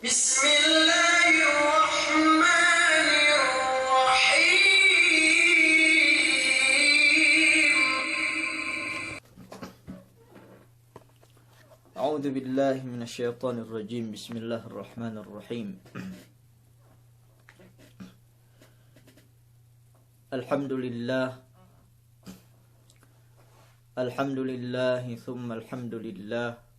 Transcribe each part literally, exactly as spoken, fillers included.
بسم الله الرحمن الرحيم. أعوذ بالله من الشيطان الرجيم. بسم الله الرحمن الرحيم. الحمد لله. الحمد لله ثم الحمد لله.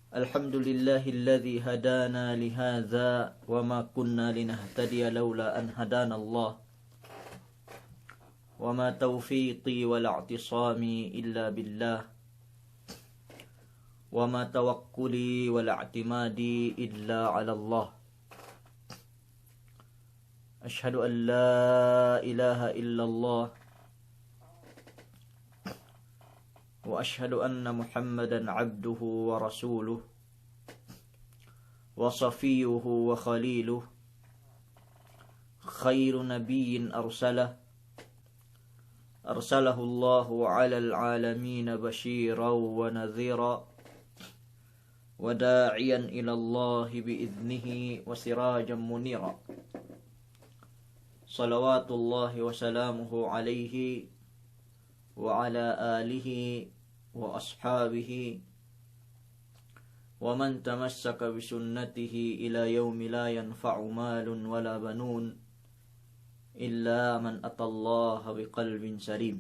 الحمد لله الذي هدانا لهذا وما كنا لنهتدي لولا أن هدانا الله. وما توفيقي ولا اعتصامي إلا بالله. وما توكلي ولا اعتمادي إلا على الله. أشهد أن لا إله إلا الله، وأشهد أن محمدا عبده ورسوله، وصفيه وخليله، خير نبي أرسله، أرسله الله على العالمين بشيرا ونذيرا، وداعيا إلى الله بإذنه وسراجا منيرا. صلوات الله وسلامه عليه وعلى آله وأصحابه ومن تمسك بسنته إلى يوم لا ينفع مال ولا بنون إلا من أتى الله بقلب سليم.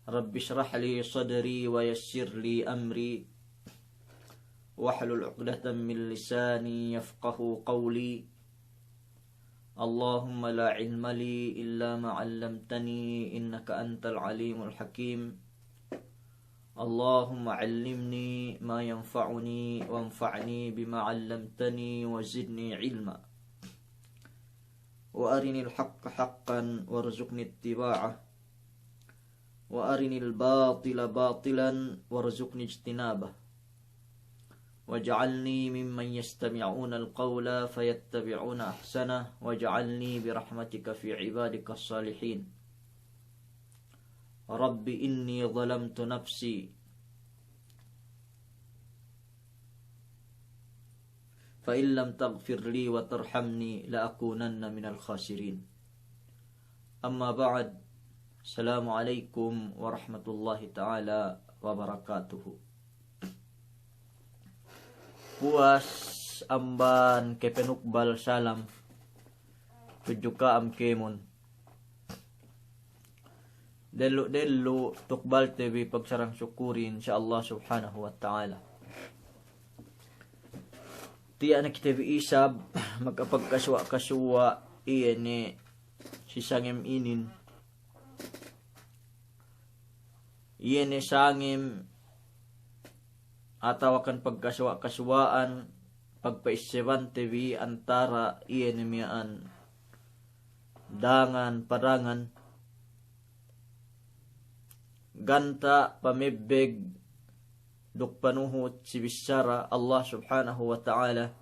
رب اشرح لي صدري ويسر لي أمري واحلل عقدة من لساني يفقهوا قولي. اللهم لا علم لي إلا ما علمتني إنك أنت العليم الحكيم. اللهم علمني ما ينفعني وانفعني بما علمتني وزدني علما. وأرني الحق حقا وارزقني اتباعه، وأرني الباطل باطلا وارزقني اجتنابه، واجعلني ممن يستمعون القول فيتبعون أحسنه، واجعلني برحمتك في عبادك الصالحين. رب إني ظلمت نفسي فإن لم تغفر لي وترحمني لأكونن من الخاسرين. أما بعد، السلام عليكم ورحمة الله تعالى وبركاته. Puwas amban kapanukbal salam tudju ka'am kēmon. Dellu'-dellu' tukbalte bi pagsarang-sukurin si Allah Subhanahu wa Ta'ala. Tiya' ne kite bi isab makapagkasuwa'-kasuwa' iye ne si sangem inin. Iye ne sangem atawakan pagkasuwa'-kasuwa'an pagpa'issebante bi antara iye ne miya'an dangan-padangan, ganta' pamebbeg duk panuhut si bissara Allah Subhanahu wa Ta'ala.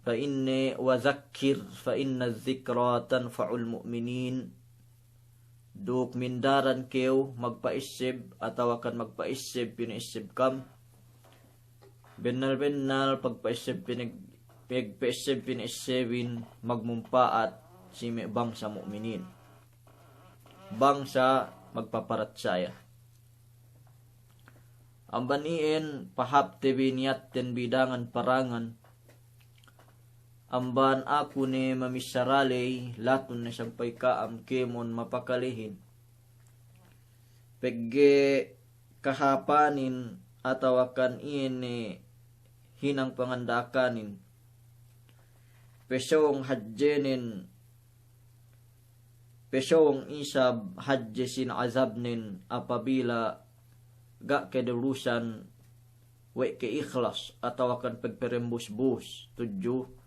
Pa'inne, "Wa dhakkir fa inna dhikra tanfa'ul mu'minin." Duk mindaran kew magpa'isseb atawakan magpa'isseb pina'isseb kam. Bennal-bennal pagpa'isseb pina'ig-, peg-, pa'isseb pina'issebin magmumpa'at si me' bangsa mu'minin, bangsa magpaparatsaya. Amban iyan pahāpte bi niyatten bi dangan-parangan. Amban aku ne mamissara ley, latun ne sampay ka'am kēmon mapakalehin. Pegge' kahāpanin atawakan iye ne hinang panganda'akanin, pesōng hadjenen, pesōng isab hadje sin azabnen apabila ga' kedulusan we' ke ikhlas atawakan pegperembus-bus tudju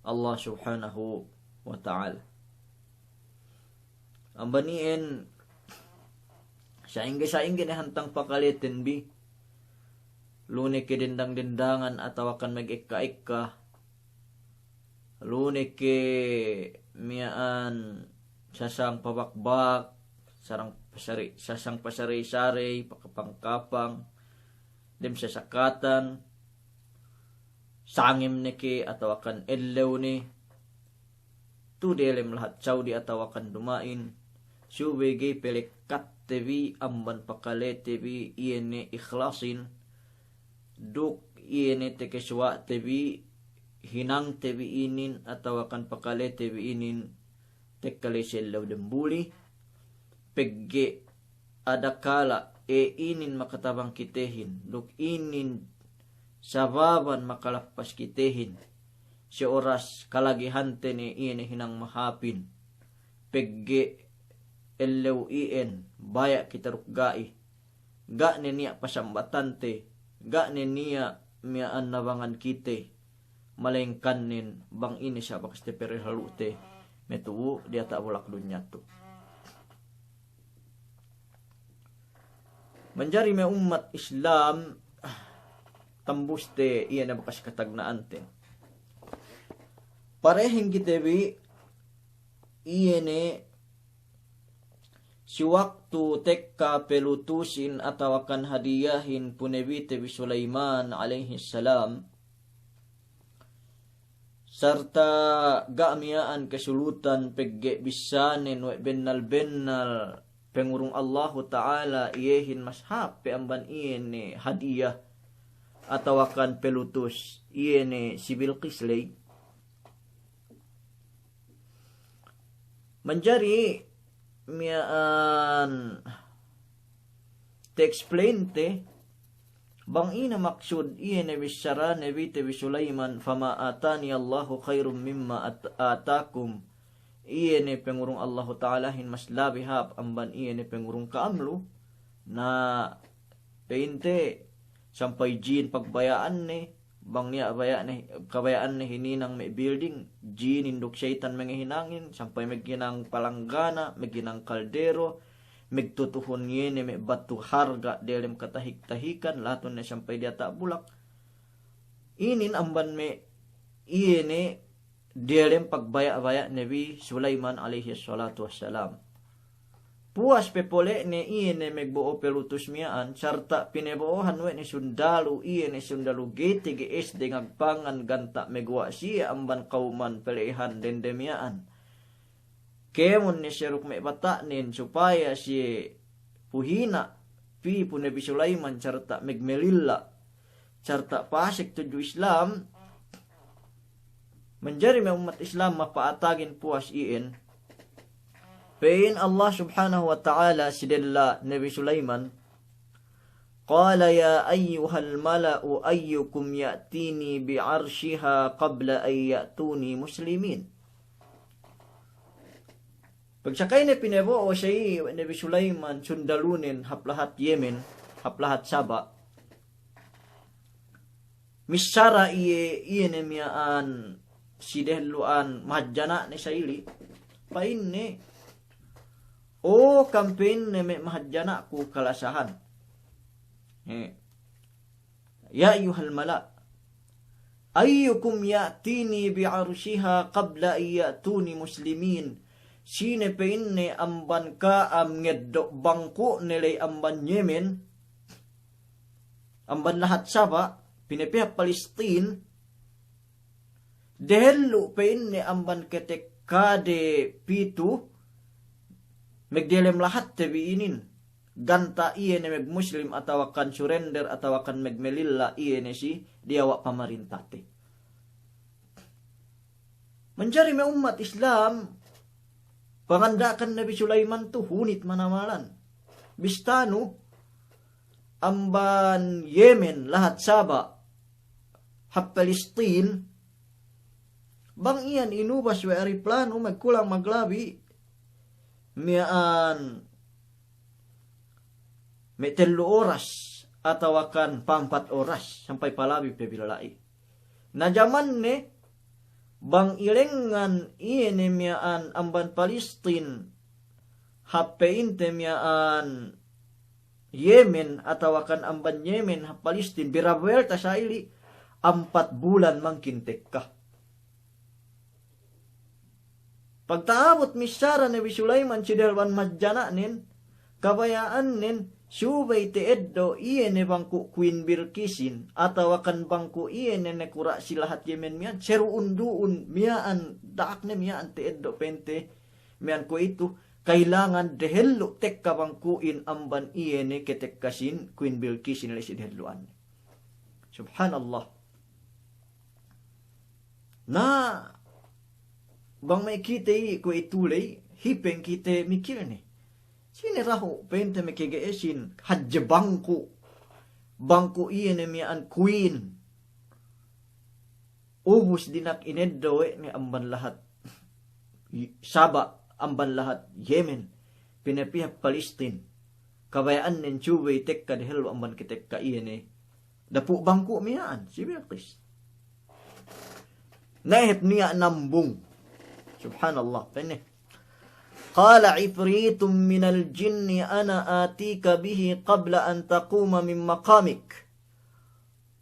Allah Subhanahu wa Ta'ala. Amban iyan, sa'ingge-sa'ingge ne hantang pakaleten bi, lu ne ke dendang-dendangan atawakan magekka-ekka, lu ne ke miya'an sasang pabakbak, sarang pasari-, sasang pasarey-sarey, pakapang-kapang, dem sasakatan, sangem ne ke atawakan ellew ne, tu diyalem lahat Saudi atawakan duma'in, subey ga'i pelekkatte bi amban pakalete bi iye ne ikhlasin, duk iye ne tekesuwa'te bi, hinangte bi inin atawakan pakalete bi inin, tekka ley si ellew dembuli, pegge' adakala' e inin makatabang kitehin, duk inin sababan makalappas kitehin, si oras kalagihante ne iye ne hinang mahāpin, pegge' ellew iyan baya' kite duk ga'i, ga' ne niya' pasambatante, ga' ne niya' miya'an nabangan kite, malengkannen bang ine sa' bakaste perehalu'te matu'u diyata' bulak dunya tu. Manjari me' ummat Islam, tambuste iye ne bakas katagna'anten. Parehin kite bi iye ne si waktu tekka pelutusin atawakan hadiyahin pu Nabite bi Sulaiman alayhis salam, sarta' ga' miya'an kasulutan pegge' bissanen we' bennal-bennal pangurung Allahu Ta'ala iyehin mas hāp pe amban iye ne hadiya atawakan pelutus iye ne si Bilqis ley. Manjari miya'an te-explainte, bang ine maksud iye ne bissara Nabite bi Sulaiman, "Fama ataniyallahu khairun mimma at-, atakum." Iye ne pangurung Allahu Ta'alahin mas labi hāp amban iye ne pangurung ka'am lu. Na pa'inte sampay jin pagbaya'anne, bang niya' baya'ne, kabaya'anne hininang me' building, jinin duk seyitan mangahinangin, sampay maghinang palanggana, maghinang kaldero, magtutuhun iye ne me' batu harga' diyalem katahik-tahikan, lahatun ne sampay diyata' bulak. Inin amban me' iye ne diyalem pagbaya'-baya' Nabi Sulaiman alayhis salatu wassalam. Puwas pe pole' ne iye ne magbo'o pelutus miya'an, sarta' pinebo'ohan we' ne sundalu, iye ne sundalu G T G S de ngagpangan ganta' maguwa' siye amban kawman pele'ihan dende miya'an. Kēmon ne siye duk me' bata'nen supaya siye puhina' pī pu Nabi Sulaiman sarta' magmelilla', sarta' pasek tudju Islam. Manjari me' ummat Islam mapa'atagin puwas iyan. Pa'in Allah Subhanahu wa Ta'ala si della Nabi Sulaiman, "Qala ya ayyuhal mala'u ayyukum ya'tini bi'arshiha qabla an ya'tuni muslimin." Pagsakay ne pinebo'o siye we' Nabi Sulaiman sundalunen hap lahat Yemen, hap lahat Saba. Missara iye, iye ne miya'an si dehellu'an mahadjana'ne sa'ili'. Pa'inne, "O kam," pa'inne, "me' mahadjana'ku kalasahan." He. "Ya ayyuhal mala', ayyukum ya'tini bi'arshiha qabla an ya'tuni muslimin." Sine pa'inne amban ka'am ngeddo' bangku'ne ley amban Yemen, amban lahat Saba, pinapī hap Palestin, dehellu' pa'inne amban ketekkade pitu, magdiyalem lahatte bi inin, ganta' iye ne magmuslim atawakan surrender atawakan magmelilla' iye ne si diyawa' pamarintate. Manjari me' ummat Islam, panganda'akan Nabi Sulaiman tu hunit manamalan. Bistanu amban Yemen, lahat Saba, hap Palestin, bang iyan inubas we' ariplanu magkulang maglabi miya'an me' tellu oras atawakan pa'ampat oras sampay palabi pe bi la'i. Na jamanne, bang ilengngan iye ne miya'an amban Palestin hap pa'inte miya'an Yemen atawakan amban Yemen hap Palestin, bira buwelta sa'ili', ampat bulan mangkin tekka. Pagta'abut missara Nabi Sulaiman si dehellu'an mahadjana'nen, kabaya'annen, Subey ta'eddo' iye ne bangku' Queen Bilqisin, atawakan bangku' iye ne nakura' si lahat Yemen miya'an, seru'un-du'un miya'an, da'akne miya'an ta'eddo' pa'inte miya'an kuwe'itu, kailangan dehellu' tekka bangku'in amban iye ne katekka sin Queen Bilqisin la'i si dehellu'anne. Subhanallah. Na, bang me' kite i' kuwe'itu ley, hipeng kite mikilne. Sine dahu' pa'inte makage'esin hadje bangku', bangku' iye ne miya'an Queen. Ubus dina'ak ineddo' we' ne amban lahat Saba', amban lahat Yemen, pinapī hap Palestin. Kabaya'annen subey tekka dehellu' amban katekka iye ne dapu' bangku' miya'an si Bilqis. Na hep niya' nambung. Subhanallah. Pa'inne, "Qala ifritun minal jinni ana atika bihi qabla an taquma min maqamik.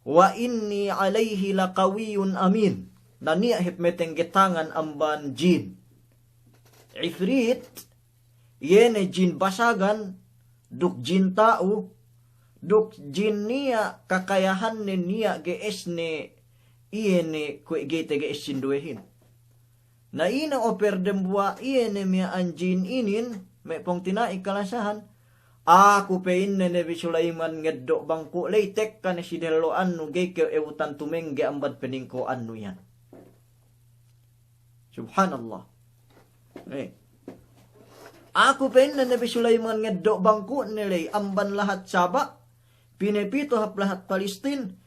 Wa inni alayhi laqawiyyun amin." Na niya' hep matenggetangan amban jin. Ifrit, iye ne jin basagan, duk jin ta'u, duk jin niya' kakayahanne niya' ge'esne iye ne kuwe' ga'i tage'es sinduwehin. Na ine oper dembuwa' iye ne miya'an jin inin, me' pungtina'i kalasahan, aku pa'inne Nabi Sulaiman ngeddo' bangku' ley tekka ne si dehellu'annu ga'i kew ebutan tumengge amban paningko'annu iyan. Subhanallah. Eh. Aku pa'inne Nabi Sulaiman ngeddo' bangku'ne ley amban lahat Saba', pinapitu hap lahat Palestin,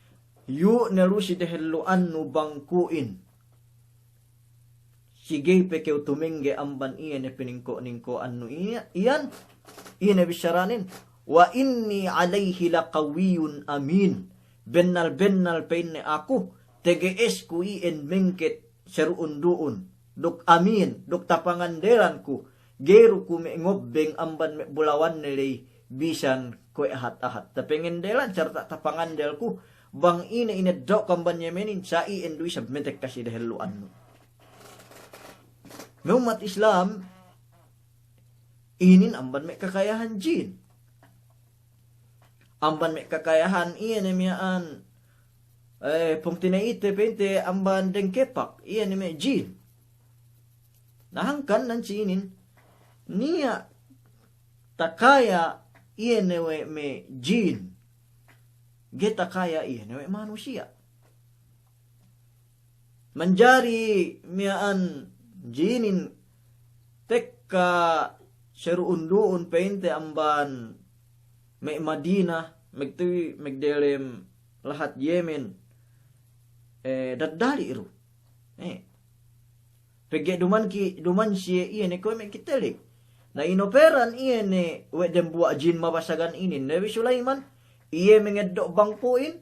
iyu' ne lu si dehellu'annu bangku'in. Si ga'i pe kew tumengge amban iye ne paningko'-ningko'annu iya-, iyan, iye ne bissaranin, "Wa inni alayhi laqawiyyun amin." Bennal-bennal pa'inne aku, tage'esku iyan mengket seru'un-du'un, duk amin, duk tapangandelanku, ga'i du ku me' ngobbeng amban me' bulawanne ley bisan kuwe' ahat-ahat. Tapangandelan sarta' tapangandelku, bang ine ineddo'ku amban Yemenin, sa' iyan du isab matekka si dehellu'annu. Me' ummat Islam, inin amban me' kakayahan jin. Amban me' kakayahan iye ne miya'an, eh, pungtina'ite pa'inte amban dengkepak, iye ne me' jin. Na hangkan nan si inin, niya' takaya iye ne we' me' jin, ga'i takaya iye ne we' manusiya'. Manjari miya'an jinin tekka seru'un-du'un pa'inte amban me' Madina, magtuwi magdelem lahat Yemen, eh, daddali' du. Eh. Pegge' duman ki-, duman siye iye ne kuwe' me' kite ley. Na inoperan iye ne we' dembuwa' jin mabasagan inin Nabi Sulaiman, iye mangeddo' bangku'in,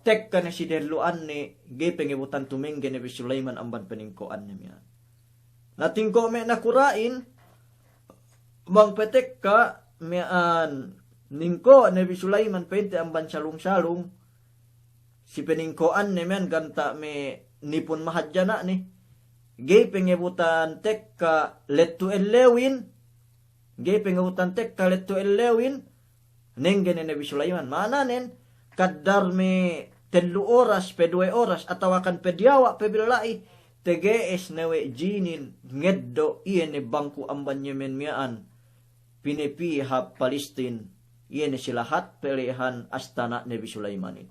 tekka ne si dehellu'anne, ga'i pangebutan tumengge Nabi Sulaiman amban paningko'anne miya'an. Na tingko' me' nakura'in, bang patekka miya'an ningko' Nabi Sulaiman pa'inte amban salung-salung, si paningko'anne miya'an ganta' me' nipun mahadjana' ne. Ga'i pangebutan tekka lettu ellewin, ga'i pangebutan tekka lettu ellewin, nengge ne Nabi Sulaiman. Ma'ananen, kaddar me' tellu oras, pe duwe oras, atawakan pe diyawa' pe billa'i, tage'es ne we' jinin ngeddo' iye ne bangku' amban Yemen miya'an, pinapī hap Palestin, iye ne si lahat pelehan astana' Nabi Sulaimanin.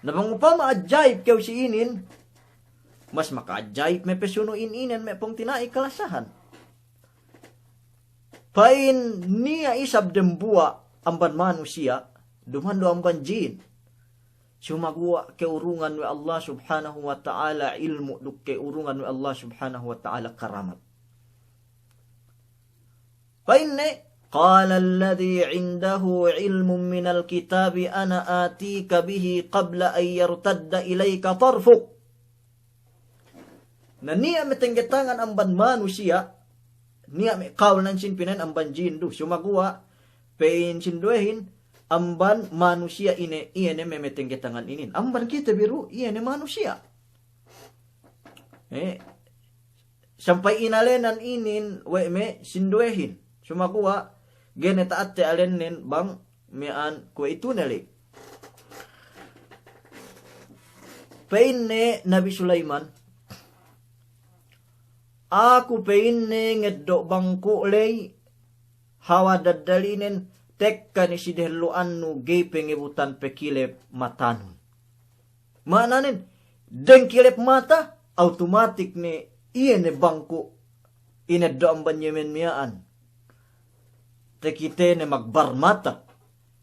Na bang upama ajayib kew si inin, mas makajayib me' pesunu'in inin me' pungtina'i kalasahan. Pa'in niya' isab dembuwa' amban manusiya', duman du amban jin. Sumaguwa' ke'urungan we' Allah Subhanahu wa Ta'ala ilmu' duk ke'urungan we' Allah Subhanahu wa Ta'ala karamat. Pa'inne, "Qala alladhi indahu ilmun minal kitabi ana atika bihi qabla an yartadda ilayka tarfuk." Na niya' matenggetangan amban manusiya', niya' me' kawul nan sin pina'in amban jin du. Sumaguwa' pa'in sinduwehin amban manusiya' ine, iye ne me' matenggetangan inin. Amban kite bi du, iye ne manusiya'. Eh, sampay inalenan inin we' me' sinduwehin. Sumaguwa' Ga'i ne ta'atte alennen bang miya'an kuwe'itu ne ley. Pa'inne Nabi Sulaiman, aku pa'inne ngeddo' bangku' ley, hawal daddalinen tekka ne si dehellu'annu ga'i pengebutan pekilep matanun. Ma'ananen, dengkilep mata, awtomatik ne iye ne bangku' ineddo' amban Yemen miya'an. Takitene magbar mata,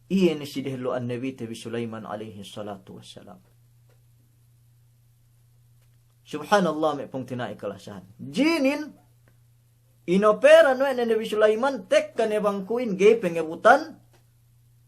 iye ne si dehellu'an Nabite bi Sulaiman alayhis salatu wassalam. Subhanallah, me' pungtina'i kalasahan. Jinin, inoperan we' ne Nabi Sulaiman, tekka ne bangku'in ga'i pengebutan,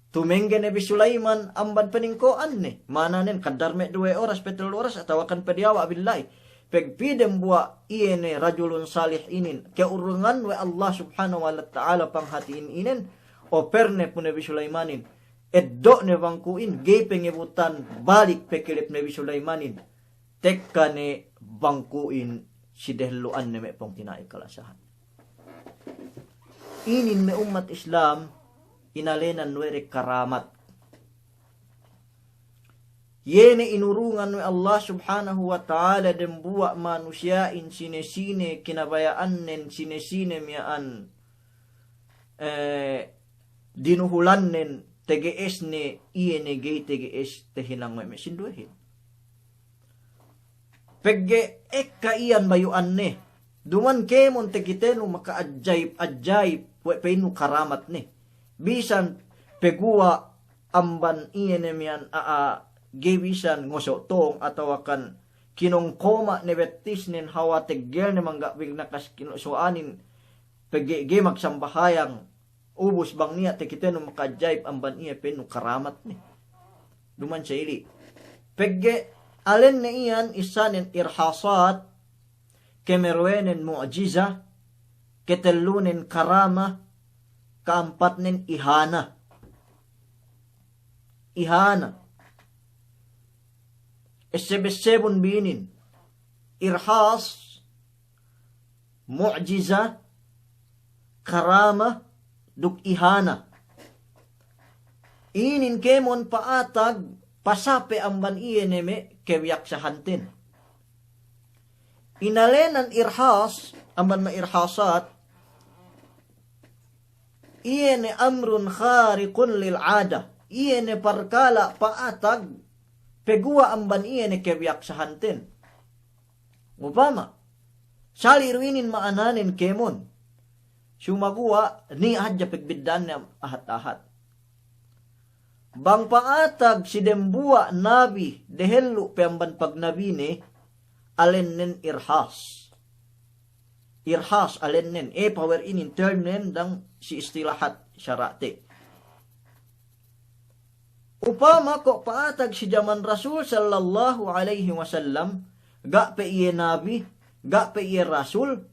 tumengge Nabi Sulaiman amban paningko'anne. Ma'ananen kaddar me' duwe oras, pe tellu oras, atawakan pe diyawa' billahi. Pegge' pī dembuwa' iye ne rajulun salih inin, ke'urungan we' Allah Subhanahu wa Ta'ala panghati'in inen, operne pu Nabi Sulaimanin, eddo'ne bangku'in, ga'i pengebutan balik pekilep Nabi Sulaimanin. Tekka ne bangku'in si dehellu'anne, me' pungtina'i kalasahan. Inin me' ummat Islam, inalenan we' de karamat. Iye ne inurungan we' Allah Subhanahu wa Ta'ala dembuwa' manusiya'in sine-sine kinabaya'annen, sine-sine miya'an, eh, dinuhulannen, tege'esne iye ne ga'i tege'es tahinang we' me' sinduwehin. Pegge' ekka iyan bayu'anne. Duma'in kēmon takitenu maka'ajaib-ajaib we' pa'innu karamatne. Bisan paguwa' amban iye ne miya'an a'a ga'i bisan ngoso' tong atawakan kinongkoma' ne bettisnen hawal teggelne mangga' binakas kinoso'anin pegge' ga'i magsambahayang. Ubus bang niya' takitenu maka'ajaib amban iye pa'innu karamatne. Duma'in sa ili'. Pegge' alenne iyan issanen irhasat, kemeruwenen mu'jiza, ketellunen karama, ka'ampatnen ihana. Ihana. Esseb-essebun bi inin. Irhas, mu'jiza, karama, duk ihana. Inin kēmon pa'atag pasape amban iye ne me' kebiyaksahanten. Inalenan irhas, amban me' irhasat, iye ne amrun khariqun lil 'ada. Iye ne parkala' pa'atag paguwa' amban iye ne kebiyaksahanten. Upama, sali' du inin ma'ananen kēmon. Sumaguwa' niya' hadja pagbidda'anne ahat-ahat. Bang pa'atag si dembuwa' nabi dehellu' pe amban pagnabine, alennen irhas. Irhas alennen, e, power inin termnen dang si istilahat sara'te. Upama ko' pa'atag si jaman Rasul sallallahu alaihi wasallam, ga' pe iye nabi, ga' pe iye rasul,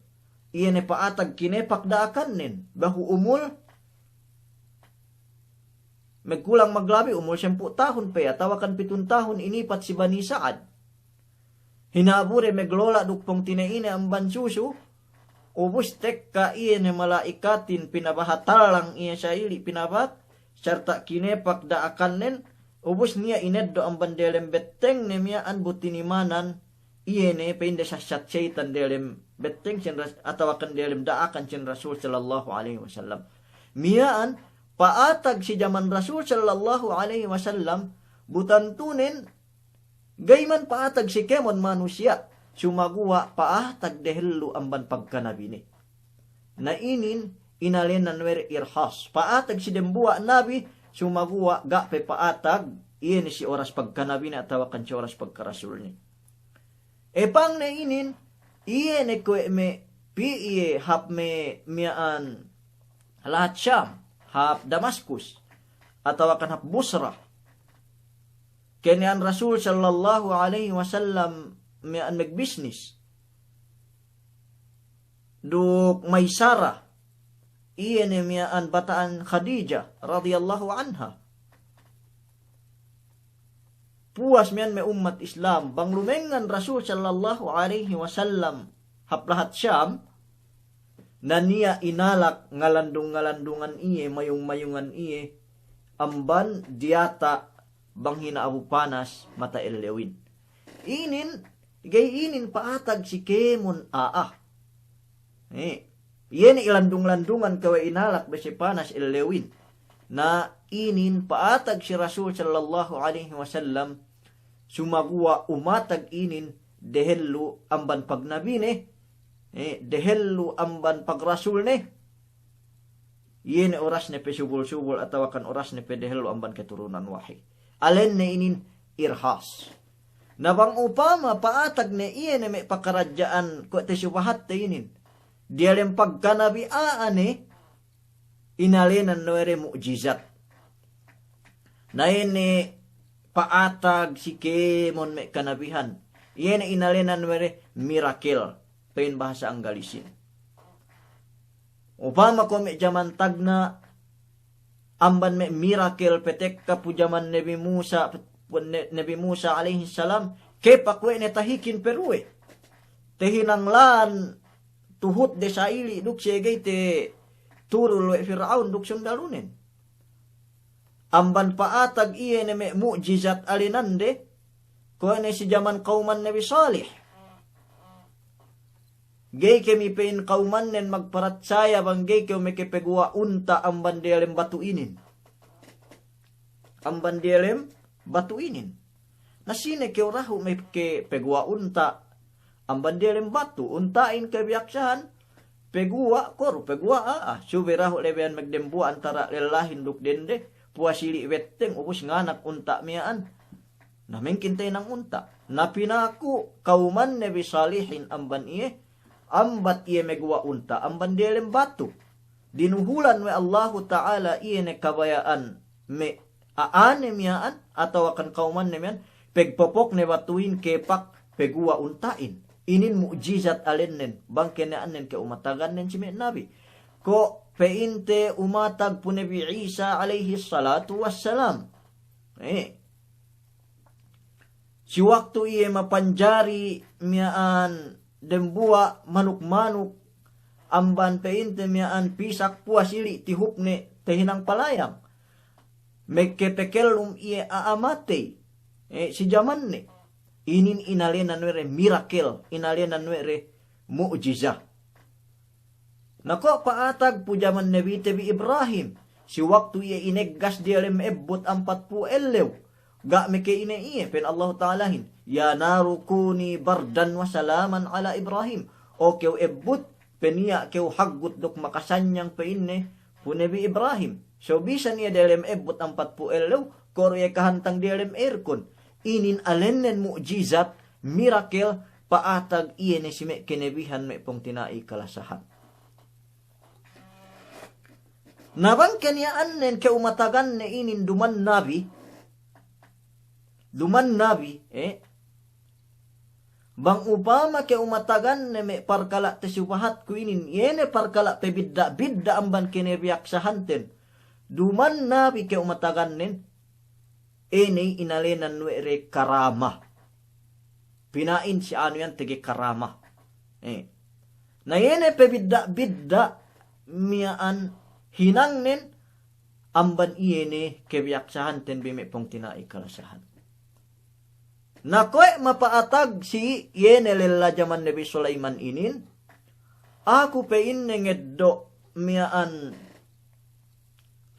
iye ne pa'atag kinepak da'akannen, behu umul, magkulang maglabi umul sampū' tahun pe, atawakan pitun tahun inipat si Bani Sa'ad. Hinabu de maglola' duk pungtina'ine amban susu, ubus tekka iye ne mala'ikatin pinabaha tallang iye sa'ili' pinabat, sarta' kinepak da'akannen, ubus niya' ineddo' amban delem bettengne miya'an bu tinimanan, iye ne pa'inde sassat seyitan delem betteng sin Ras-, atawakan delem da'akan sin Rasul sallallahu alaihi wasallam. Miya'an pa'atag si jaman Rasul sallallahu alaihi wasallam, bu tantunen ga'i man pa'atag si kēmon manusiya', sumaguwa' pa'atag dehellu' amban pagkanabine. Na inin inalenan we' de irhas. Pa'atag si dembuwa' nabi, sumaguwa' ga' pe pa'atag, iye ne si oras pagkanabine atawakan si oras pagkarasulne. Epangne inin, iye ne kuwe' me' pī iye hap me' miya'an lahat Sham, hap Damaskus, atawakan hap Busra. Keni'an Rasul sallallahu alaihi wasallam miya'an magbisnis. Duk Maisara, iye ne miya'an bata'an Khadijah radiyallahu anha. Puwas miya'an me' ummat Islam, bang lumengngan Rasul sallallahu alaihi wasallam hap lahat Sham, Na niya' inalak ngalandung-ngalandungan iye, mayung-mayungan iye, amban diyata' bang hina'abu panas mata ellewin. Inin, ga'i inin pa'atag si kēmon a'a. Eh, iye ne ilandung-landungan kuwe' inalak bese panas ellewin. Na inin pa'atag si Rasul sallallahu alaihi wasallam, sumaguwa' umatag inin dehellu amban pagnabine, eh, dehellu amban pagrasulne, iye ne orasne pe subul-subul atawakan orasne pe dehellu amban keturunan wahi. Alenne inin irhas. Na bang upama pa'atag ne iye ne me' pakaradja'an kuwe' te subahatte inin, diyalem pagkanabi a'a ne, inalenan we' de mu'jizat. Na ine pa'atag si kēmon me' kanabihan, iye ne inalenan we' de miracle, pa'in bahasa Anggalisin. Upama ko' me' jaman tagna' amban me' miracle petekka pu jaman Nabi Musa, pu ne-, Nabi Musa alaihi salam, kepak we' ne tahikin pe duwe. Tehinang lān tuhut de sa'ili' duk siye ga'i teturul we' Fir'aun duk sundalunen. Amban pa'atag iye ne me' mu'jizat alenande, kuwe' ne si jaman kawman Nabi Salih. Ga'i kami pa'in kawmannen magparatsaya bang ga'i kew meke peguwa' unta' amban diyalem batu inin. Amban diyalem batu inin. Na sine kew dahu' meke peguwa' unta' amban diyalem batu, unta'in kabiyaksahan peguwa', ko' du peguwa', a'a. Subey dahu' lebeyan magdembuwa' antara' lellahin duk dende, puwas ili' betteng, ubus nganak unta' miya'an. Na mengkin tahinang unta'. Na pinaku' kawman Nabi Salihin amban iye, ambat iye meguwa' unta' amban diyalem batu. Dinuhulan we' Allahu Ta'ala iye ne kabaya'an me' a'ane miya'an, atawakan kawmanne miya'an, pegpopokne batuhin kepak peguwa' unta'in. Inin mu'jizat alennen, bang keniya'annen ke'umatagannen si me' nabi. Ko' pe'inte umatag pu Nabi Isa alayhis salatu wassalam. Eh. Si waktu iye mapanjari miya'an dembuwa' manuk-manuk, amban pe'inte miya'an pisak, puwas ili' tihupne tahinang palayang. Meke pekellum iye a'a matey, eh, si jamanne. Inin inalenan we' de miracle, inalenan we' de mu'jiza. Na ko' pa'atag pu jaman Nabite bi Ibrahim, si waktu iye ineggas diyalem ebbut ampatpū' ellew, ga' meke ine iye, pe'in Allahu Ta'alahin, "Ya naru kuni bardan wa salaman ala Ibrahim." O kew ebbut, peniya' kew haggut duk makasanyang, pe'inne pu Nabi Ibrahim. So bisan iye diyalem ebbut ampatpū' ellew, ko' du iye kahantang diyalem aircon. Inin alennen mu'jizat, miracle, pa'atag iye ne si me' kenebihan me' pungtina'i kalasahan. Na bang keniya'annen ke'umataganne inin duman nabi, duman nabi, eh, bang upama ke'umataganne me' parkala' tasubahatku inin, iye ne parkala' pebidda'-bidda' amban kenebiyaksahanten, duman nabi ke'umatagannen, inin inalenan we' de karama. Pina'in si anu iyan tege karama. Eh. Na iye ne pebidda'-bidda' miya'an hinangnen amban iye ne kebiyaksahanten bi me' pungtina'i kalasahan. Na kuwe' mapa'atag si iye ne lella jaman Nabi Sulaiman inin, aku pe'inne ngeddo' miya'an,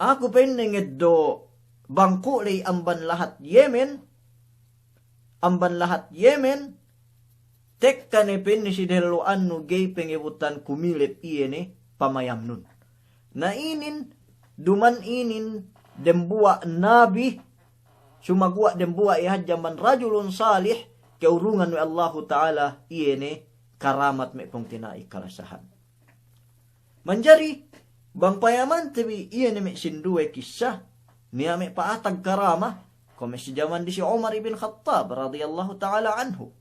aku pe'inne ngeddo' bangku' ley amban lahat Yemen, amban lahat Yemen, tekka ne pe'inne si dehellu'annu ga'i pengebutan kumilep iye ne pamayamnun. Na inin, duman inin, dembuwa' nabi, sumaguwa' dembuwa' iye hadja amban rajulun salih, ke'urungan we' Allahu Ta'ala iye ne karamat me' pungtina'i kalasahan. Manjari, bang payamante bi iye ne me' sinduwe kissa, niya' me' pa'atag karama, kuwe' me' si jaman di si Umar ibn Khattab radiyallahu ta'ala anhu.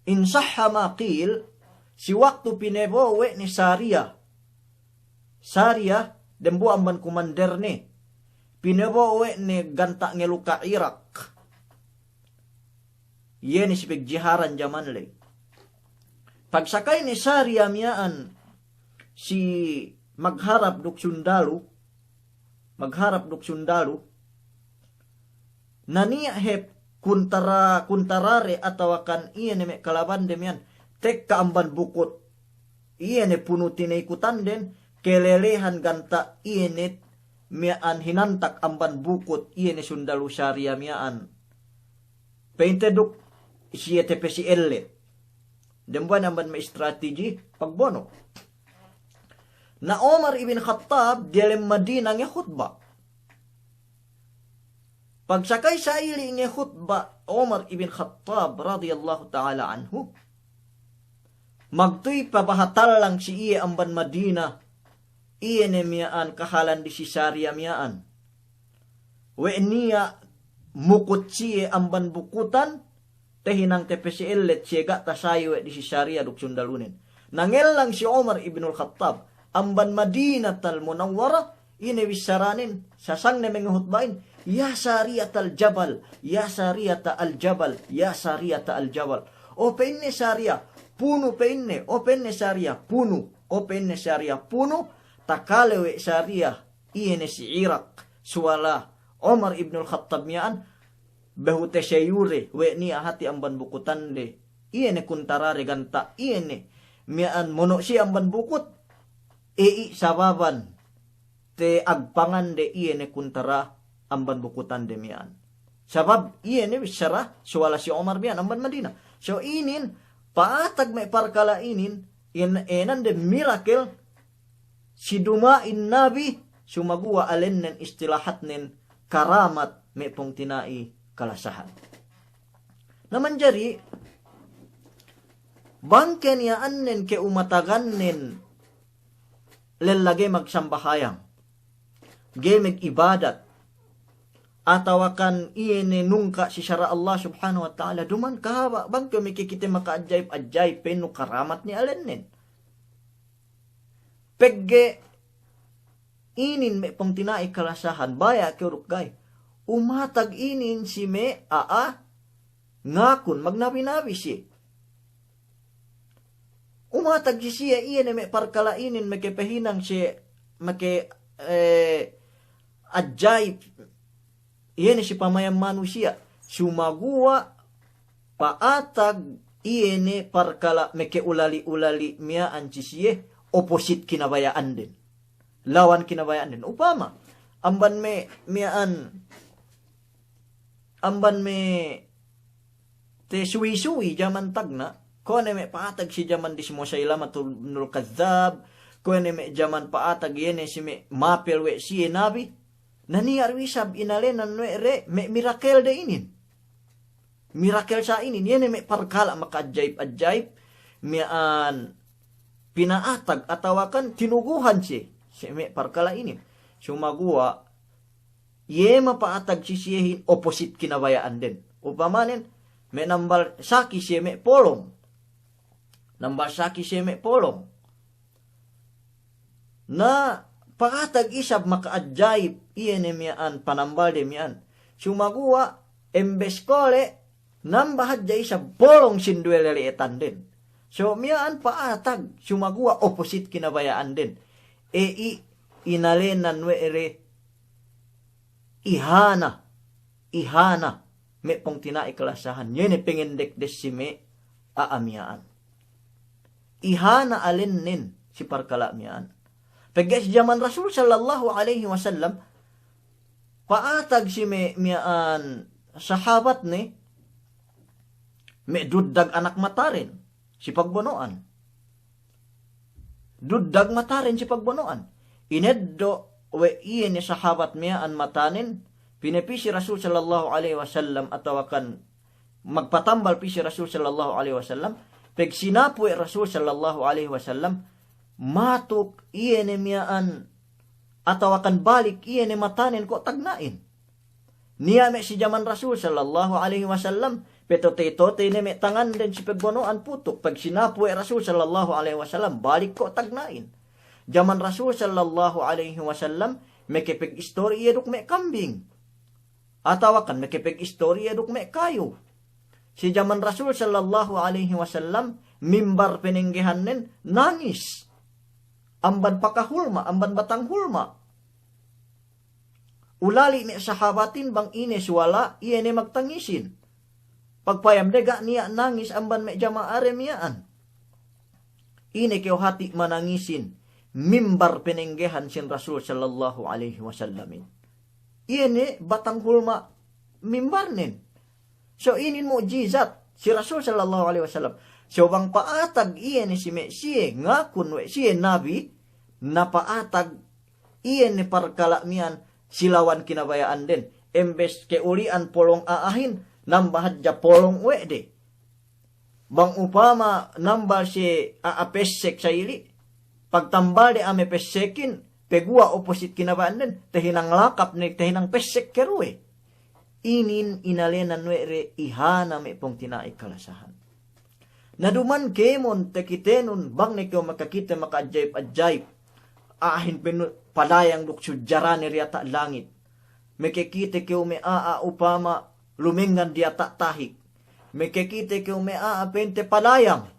In sahha ma qil, si waktu pinebo'o we' ne Sariya. Sariya, dembuwa' amban kumanderne. Pinebo'o we' ne ganta' ngeluka' Irak. Iye ne si pegjiharan jaman ley. Pagsakay ne Sariya miya'an si magharap duk sundalu, magharap duk sundalu, na niya' hep kuntara, kuntarade atawakan iye ne me' kalabande miya'an, tekka amban bukut iye ne punu tineykutan den, kelelehan ganta' iye ne miya'an hinantak amban bukut iye ne sundalu Sariya miya'an. Pa'inte duk siye tepe si ellet. Dembuwa' ne amban me' strategy pagbono'. Na Umar ibn Khattab diyalem Madina ngehutba'. Pagsakay sa'ili' ngehutba' Umar ibn Khattab radiyallahu ta'ala anhu, magtuy pabahatallang si iye amban Madina, iye ne miya'an kahalan di si Sariya miya'an. We' niya' mukut siye amban bukutan, tehinang tepe si ellet siye ga' tasayu we' di si Sariya duk sundalunen. Nangellang si Umar ibnul Khattab amban Madinatal Munawwara, ine bissaranen, sasang ne mengehutba'in, "Ya Sariyatal Jabal, ya Sariyata al Jabal, ya Sariyata al Jabal." O pa'inne Sariya, punu pa'inne, o pa'inne Sariya, punu, o pa'inne Sariya, punu, takale we' Sariya, iye ne si Irak, suwala Umar ibnul Khattab miya'an, behu teseyure we' niya' hati amban bukutande, iye ne kuntarade ganta' iye ne miya'an mono' siye amban bukut, e i' sababan te'agpangande iye ne kuntara amban bukutande miya'an. Sabab iye ne bissara suwala si Umar miya'an amban Madina. So inin, pa'atag me' parkala' inin, in, enande miracle, si duma'in nabi, sumaguwa' alennen istilahatnen karamat me' pungtina'i kalasahan. Na manjari, bang keniya'annen ke'umatagannen lella ga'i magsambahayang, ga'i mag'ibadat, atawakan iye ne nungka' si sara' Allah Subhanahu wa Ta'ala, duma'in kahaba' bang kew mekekite maka'ajaib-ajaib, pa'innu karamat ne alennen. Pegge' inin me' pungtina'i kalasahan, baya' kew duk ga'i. Umatag inin si me' a'a ngakun magnabi-nabi siye. Umatag si siye iye ne me' parkala' inin meke pehinang siye, meke, eh, ajaib. Iye ne si pamayam manusiya', sumaguwa' pa'atag iye ne parkala' meke ulali'-ulali' miya'an si siye, opposite kinabaya'anden. Lawan kinabaya'anden. Upama, amban me' miya'an, amban me' te suwi-suwi jaman tagna', kuwe' ne me' pa'atag si jaman di si Musailamatul Kadzdzab, kuwe' ne me' jaman pa'atag iye ne si me' mapel we' siye nabi, na niya' du isab inalenan we' de me' miracle de inin. Miracle sa inin, iye ne me' parkala' maka'ajaib-ajaib, miya'an pina'atag atawakan tinuguhan siye, si me' parkala' inin. Sumaguwa', iye mapa'atag si siyehin opposite kinabaya'anden. Upamanen, me' nambal saki siye me' polong. Nambal saki siye me' polong. Na pa'atag isab maka'ajaib, iye ne miya'an panambalde miya'an. Sumaguwa', embes kole', namba hadja isab polong sinduwe lele'etanden. So miya'an pa'atag, sumaguwa' opposite kinabaya'anden. E i' inalenan we' de ihana, ihana, me' pungtina'i kalasahan, iye ne pengendek de si me' a'a miya'an. Ihana alennen si parkala' miya'an. Pegge' si jaman Rasul sallallahu alaihi wasallam, pa'atag si me', miya'an sahabatne, me' duddag anak mataren si pagbono'an. Duddag mataren si pagbono'an. Ineddo' we' iye ne sahabat miya'an matanen, pinepī si Rasul sallallahu alaihi wasallam atawakan magpatambal pī si Rasul sallallahu alaihi wasallam, pegsinapu we' Rasul sallallahu alaihi wasallam, matuk iye ne miya'an atawakan balik iye ne matanen ko' tagna'in. Niya' me' si jaman Rasul sallallahu alaihi wasallam, petotey-totey ne me' tanganden si pegbono'an putuk, pegsinapu we' Rasul sallallahu alaihi wasallam, balik ko' tagna'in. Jaman Rasul sallallahu alaihi wasallam, mekepeg-istori iye duk me' kambing. Atawakan mekepeg-istori iye duk me' kayu. Si jaman Rasul sallallahu alaihi wasallam, mimbar penenggehannen, nangis. Amban pakahulma', amban batang hulma'. Ulali' me' sahabatin bang ine suwala', iye ne magtangisin. Pagpayamde ga' niya' nangis amban me' jama'ade miya'an. Ine kew hati' manangisin, mimbar penenggehan sin Rasul sallallahu alaihi wasallamin. Iye ne batang hulma' mimbarnen. So inin mu'jizat si Rasul sallallahu alaihi wasallam. So bang pa'atag iye ne si me' siye ngakun we' siye nabi, na pa'atag iye ne parkala' miya'an si lawan kinabaya'anden. Embes ke'uli'an polong a'ahin, nambal hadja polong we' de. Bang upama nambal siye a'a pessek sa'ili', pagtambalde a'a me' pessekin, peguwa' opposite kinabaya'anden, tahinang lakap ne, tahinang pessek keruwe. Inin inalenan we' de ihana me' pungtina'i kalasahan. Na duman kēmon takitenun, bang ne kew makakite maka'ajaib-ajaib. A'ahin penu-, padayang duk sujjarane diyata' langit. Makakite kew me' a'a upama lumengngan diyata' tahik. Makakite kew me' a'a pente padayang.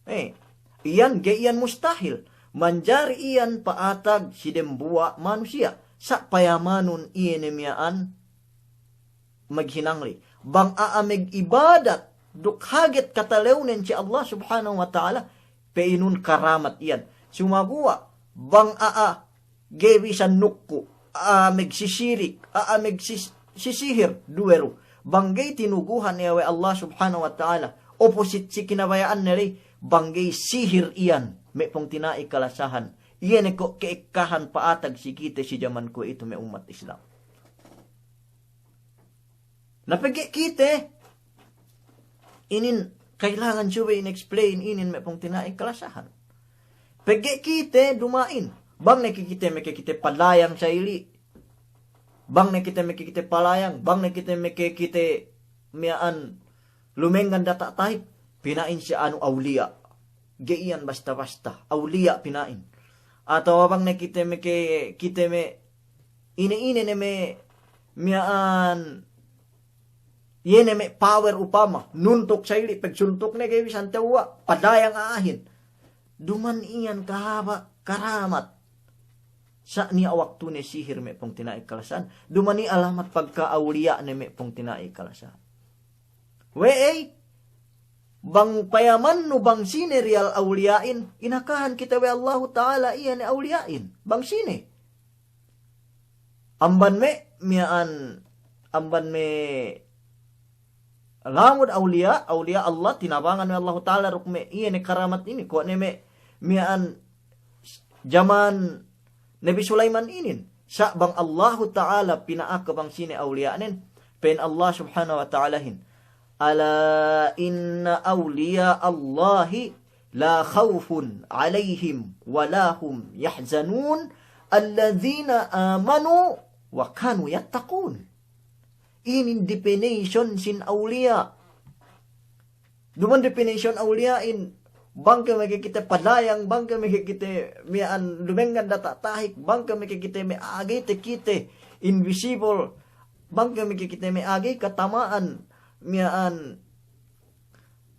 Eh, iyan, ga'i iyan mustahil. Manjari iyan pa'atag si dembuwa' manusiya'. Sa' payamanun iye ne miya'an maghinang ley. Bang a'a mag'ibadat duk haget katalewnen si Allah Subhanahu wa Ta'ala, pe'inun karamat iyan. Sumaguwa', bang a'a ga'i bisan nukku', a'a magsisirik, a'a magsis-, sisihir, duwe du. Bang ga'i tinuguhan iye we' Allah Subhanahu wa Ta'ala, opposite si kinabaya'anne ley, bang ga'i sihir iyan, me' pungtina'i kalasahan. Iye ne ko' ke'ekkahan pa'atag si kite si jaman kuwe'itu me' ummat Islam. Na pegge' kite, inin kailangan subey in-explain inin me' pungtina'i kalasahan. Pegge' kite duma'in, bang ne kite makakite padayang sa'ili', bang ne kite makakite padayang, bang ne kite makakite miya'an lumengngan diyata' tahik, pina'in si anu awliya'. Ga'i iyan basta-basta, awliya' pina'in. Atawa bang ne kite meke-, kite me' ine-ine ne me' miya'an, iye ne me' power upama, nuntuk sa'ili', pagsuntuk ne ga'i bisan tewwa', padayang a'ahin. Duman iyan kahaba' karamat. Sa' niya' waktune sihir me' pungtina'i kalasahan. Duman iyan alamat pagka'awliya' ne me' pungtina'i kalasahan. We'ey, bang payamannu bang sine real awliya'in, inakahan kite we' Allahu Ta'ala iye ne awliya'in. Bang sine? Amban me' miya'an, amban me' lamud awliya', awliya' Allah, tinabangan we' Allahu Ta'ala duk me' iye ne karamat inin, kuwe' ne me' miya'an jaman Nabi Sulaiman inin. Sa' bang Allahu Ta'ala pina'aka bang sine awliya'nen, pa'in Allah Subhanahu wa Ta'alahin, "Ala inna awliya Allahi la khawfun alayhim wa la hum yahzanun, alladhina amanu wa kanu yattaqun." Inin definition sin awliya'. Duman definition awliya'in, bang kew makakite padayang, bang kew makakite miya'an lumengngan diyata' tahik, bang kew makakite me' a'a ga'i takite, invisible, bang kew makakite me' a'a ga'i katama'an, miya'an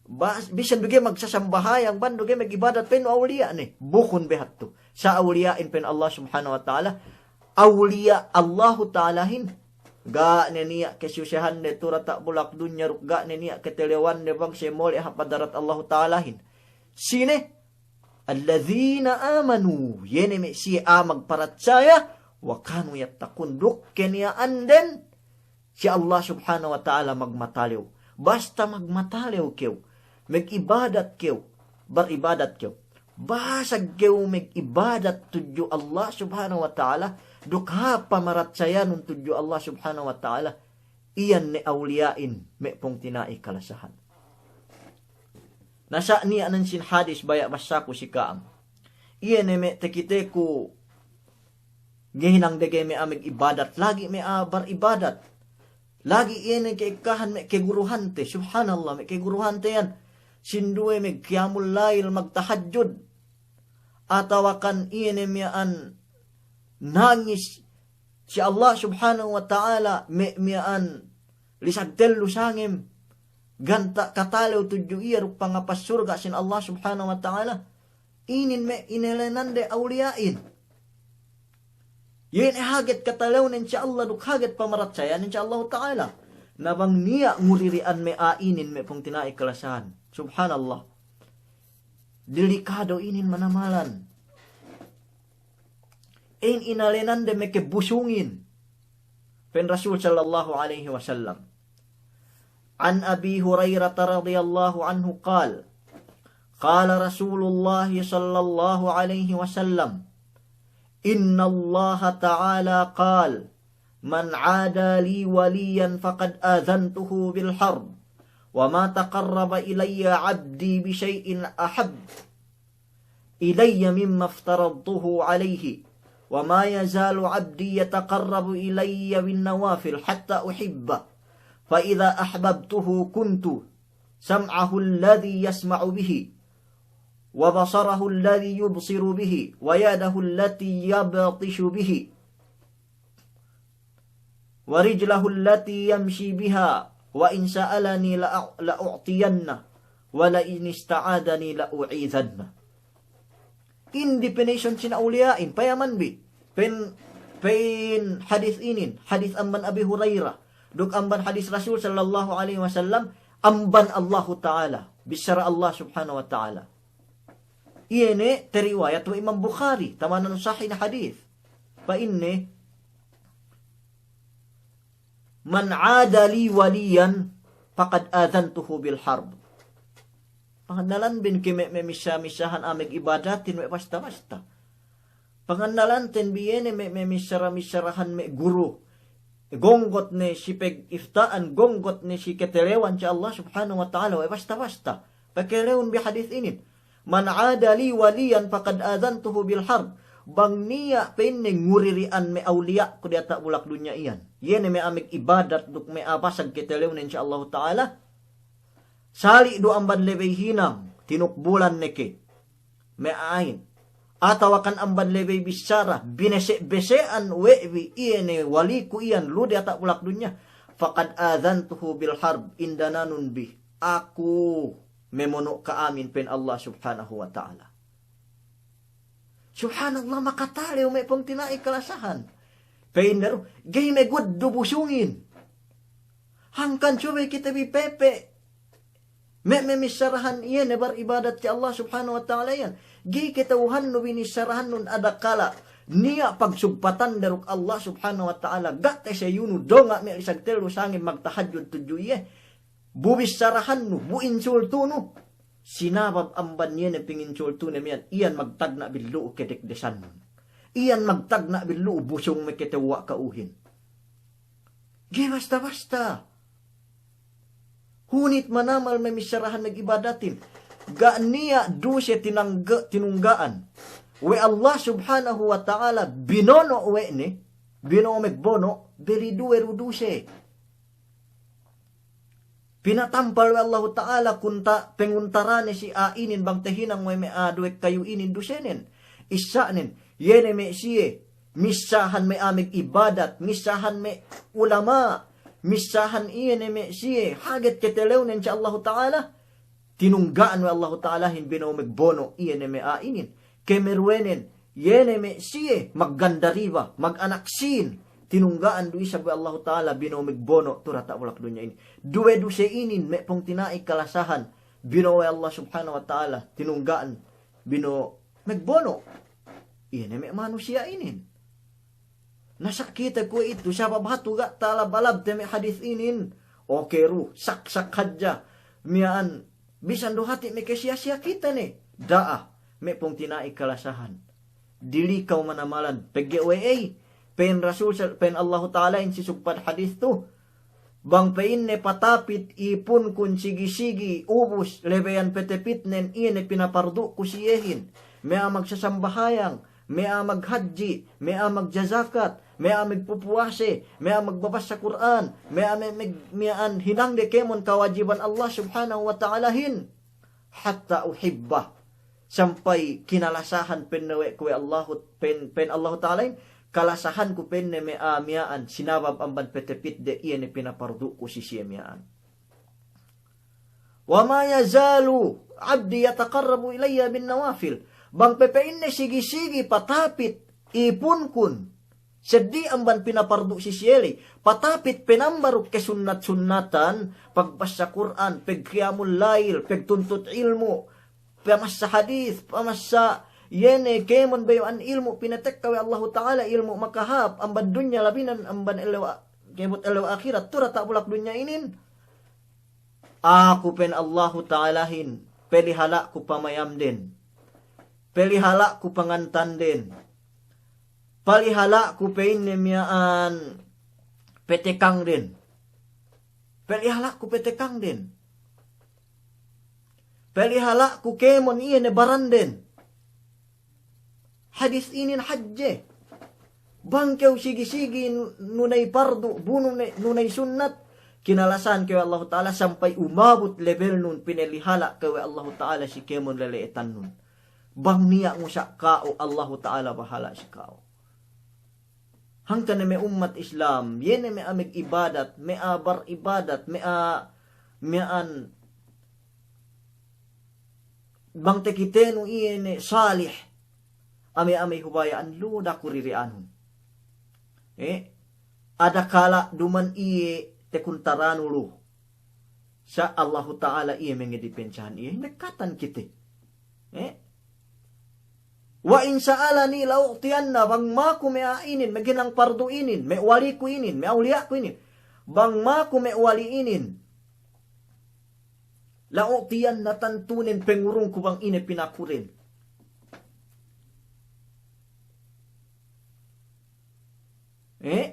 bas-, bisan du ga'i magsasambahayang, bang du ga'i mag'ibadat, pa'innu awliya' ne. Bukun behattu. Sa' awliya'in pa'in Allah Subhanahu wa Ta'ala, awliya' Allahu Ta'alahin, ga' ne niya' kasusahande tu diyata' bulak dunya duk ga' ne niya' katalewanne bang siye mole' hap hadarat Allahu Ta'alahin. Sine? Alladhina amanu, iye ne me' siye a'a magparatsaya, wa kanu yattaqun, duk keniya'anden si Allah Subhanahu wa Ta'ala magmatalew. Basta magmatalew kew, mag'ibadat kew, bar'ibadat kew. Basag kew mag'ibadat tudju Allah Subhanahu wa Ta'ala, duk hāp pamaratsayanun tudju Allah Subhanahu wa Ta'ala, iyan ne awliya'in me' pungtina'i kalasahan. Na sa' niya' nan sin hadis baya' bassaku si ka'am. Iye ne me' takiteku ga'i hinang de ga'i me' a'a mag'ibadat, lagi' me' a'a bar'ibadat. Lagi' iye ne ke'ekkahan me' kaguruhante, subhanallah, me' kaguruhante iyan. Sinduwe magqiyamul layl, magtahajjud. Atawakan iye ne miya'an nangis si Allah Subhanahu wa Ta'ala, me', miya'an lisag tellu sangem, ganta' katalew tudju iye duk pangapas surga' sin Allah Subhanahu wa Ta'ala. Inin me' inelenande awliya'in. Iye ne haget katalewnen si Allah duk haget pamaratsayahnen si Allahu Ta'ala. Na bang niya' nguriri'an me' a'a inin me' pungtina'i kalasahan. Subhanallah. Delikado inin manamalan. In inalenande mekebusungin. Pa'in Rasul sallallahu alaihi wasallam. عن أبي هريرة رضي الله عنه قال، قال رسول الله صلى الله عليه وسلم، إن الله تعالى قال، من عادى لي وليا فقد آذنته بالحرب، وما تقرب إلي عبدي بشيء أحب إلي مما افترضته عليه، وما يزال عبدي يتقرب إلي بالنوافل حتى أحبه، فإذا أحببته كنت سمعه الذي يسمع به، وبصره الذي يبصر به، ويده التي يبطش به، ورجله التي يمشي بها، ولئن سألني لأع-، لأعطينه، ولئن استعاذني لأعيذنه. In definition sin awliya'in, payaman bi. Pa'in, pa'in hadis inin, hadis amban Abi Hurairah. Duk amban hadis Rasul sallallahu alaihi wasallam, amban Allahu Ta'ala. Bissara Allah Subhanahu wa Ta'ala. Iye ne teriwayat we' Imam Bukhari, tamanan sahih ne hadis. Pa'inne, من عادى لي وليا فقد آذنته بالحرب. Pangannalanbin ke me', me' missa-missahan a'a megibadatin we' basta-basta. Pangannalanten bi iye ne me', me' missara-missarahan me' guru. Gonggot ne si pegifta'an, gonggot ne si ketelewan si Allah Subhanahu wa Ta'ala we' basta-basta. Pakelewun bi hadis inin. من عادى لي وليا فقد آذنته بالحرب. Bang niya' pa'inne nguriri'an me' awliya'ku diyata' bulak dunya iyan. Iye ne me' a'a megibadat duk me' a'a basag ketelewnen si Allahu Ta'ala. Sali' du amban lebey hinang, tinukbulan ne ke. Me' a'ahin. Atawakan amban lebey bissara, binese'-bese'an we' bi iye ne waliku iyan lu diyata' bulak dunya. فقد آذنته بالحرب, indananun bi. Aku memono' ka'amin pa'in Allah Subhanahu wa Ta'ala. Subhanallah, makatalew me' pungtina'i kalasahan. Pa'in daru, ga'i meguddu busungin. Hangkan subey kite bi pepe'. Me', me' missarahan iye ne baribadat si Allah Subhanahu wa Ta'ala iyan. Ga'i kata'uhannu binissarahannun adakala' niya' pagsugpatande duk Allah Subhanahu wa Ta'ala. Ga' teseyunu donga' me' lisag tellu sangem magtahajjud tudju iye. Bu bissarahannu, bu insultunu. Sinabab amban iye ne pinginsultune miya'an, iyan magtagna' billu'u kedekdesannun. Iyan magtagna' billu'u busung meketewwa' ka'uhin. Ga'i basta-basta. Hunit manamal me' missarahan megibadatin. Ga' niya' duse tinangga-, tinungga'an we' Allah Subhanahu wa Ta'ala binono' we' ne, bino'o megbono', beli duwe du duse. Pinatampal we' Allahu Ta'ala kunta-, penguntarane si a'a inin bang tehinang we' me' a'a duwe kayu inin dusenen. Issa'nen, iye ne me' siye, missahan me' a'a megibadat, missahan me' ulama', missahan iye ne me' siye, haget ketelewnen si Allahu Ta'ala. Tinungga'an we' Allahu Ta'alahin bino'o megbono' iye ne me' a'a inin. Kemeruwenen, iye ne me' siye magganda riba, maganak sin. Tinungga'an du isab we' Allahu Ta'ala bino'o megbono' tu diyata' bulak dunya inin. Duwe duse inin me' pungtina'i kalasahan. Bino'o we' Allah Subhanahu wa Ta'ala, tinungga'an bino'o megbono'. Iye ne me' manusiya' inin. Na sa' kite kuwe'itu, sabab hatu ga' ta'alab-alabte me' hadis inin. Oke du, saksak hadja. Miya'an, bisan du hati' mekesiya-siya kite ne. Da'a, me' pungtina'i kalasahan. Dilikaw manamalan, pegge' we'ey. Pa'in Rasul sal-, pa'in Allahu Ta'alahin si sugpat hadis tu. Bang pa'inne patapit ipunkun sigi-sigi, ubus, lebeyan petepitnen, iye ne pinapardu'ku si iyehin. Me' a'a magsasambahayang, me' a'a maghadji', me' a'a magjazakat, me' a'a magpupuwase, me' a'a magbabassa Kur'an, me' a'a me-, me-, miya'an hinangde kēmon kawajiban Allah Subhanahu wa Ta'alahin. Hatta uhibbah. Sampay kinalasahan pa'inne we' ku we' Allahu, pa'in, pa'in Allahu Ta'alahin, kalasahanku pa'inne me' a'a miya'an, sinabab amban petepitde iye ne pinapardu'ku si siye miya'an. "Wa ma yazalu abdi yataqarrabu ilayya bin nawafil." Bang pe pa'inne sigi-sigi patapit ipunkun seddili amban pinapardu' si siye ley, patapit panambal duk kasunnat-sunnatan, pagbassa Kur'an, pagqiyamul layl, pagtuntut ilmu', pamassa hadis, pamassa iye ne kēmon bayu'an ilmu' pinatekka we' Allahu Ta'ala, ilmu' makahāp amban dunya labi ne amban ellew a-, kēmon ellew ahirat, tu' diyata' bulak dunya inin. Aku pa'in Allahu Ta'alahin, palihala'ku pamayamden, palihala'ku pangantanden, palihala'ku pa'inne miya'an patekangden, palihala'ku patekangden, palihala'ku kēmon iye ne baranden. Hadis inin hadje. Bang kew sigi-sigi nu-, nunay pardu', bu nunay, nunay sunnat, kinalasahan kew we' Allahu Ta'ala sampay umabut lebelnun pinalihala' kew we' Allahu Ta'ala si kēmon lele'etannun. Bang niya' ngusa' ka'u, Allahu Ta'ala bahala' si ka'u. Hangkan ne me' ummat Islam, iye ne me' a'a mag'ibadat, me' a'a bar'ibadat, me' a'a miya'an bang takitenu iye ne salih, ame-ame hubaya'an lu da'a ku riri'anun. Eh, adakala' duma'in iye takuntaranu lu. Sa' Allahu Ta'ala iye mangedipensahan iye, mekatan kite. Eh? "Wa in sa'alani la'u'tiyanna," bang maku me' a'a inin, maghinang pardu' inin, me' waliku inin, me' awliya'ku inin. Bang maku me' wali inin, "la'u'tiyanna," tantunen pangurungku bang ine pinakuren. Eh?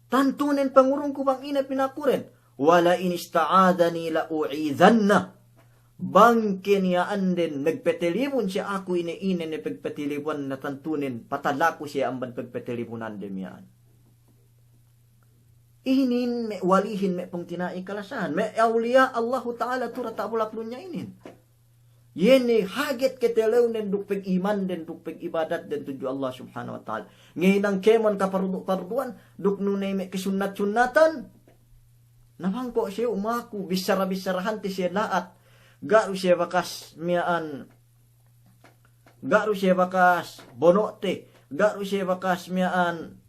Tantunen pangurungku bang ine pinakuren. "Wa la in ista'adhani la'u'idhanna." Bang ke niya' anden magpatalibun si aku ine-ine ne pagpatalibunan, tantunen patalaku siye amban pagpatalibunande miya'an. Inin me' walihin, me' pungtina'i kalasahan, me' awliya Allahu Ta'ala tu' diyata' bulak dunya inin. Iye ne haget katalewnen duk pag'imanden duk pag'ibadatden tudju Allah Subhanahu wa Ta'ala. Ngahinang kēmon kapardu'-pardu'an duk nunay me' kasunnat-sunnatan. Na bang ko' siye maku, bissara-bissarahante siye la'at. Ga' du siye bakas miya'an, ga' du siye bakas bono'te, ga' du siye bakas miya'an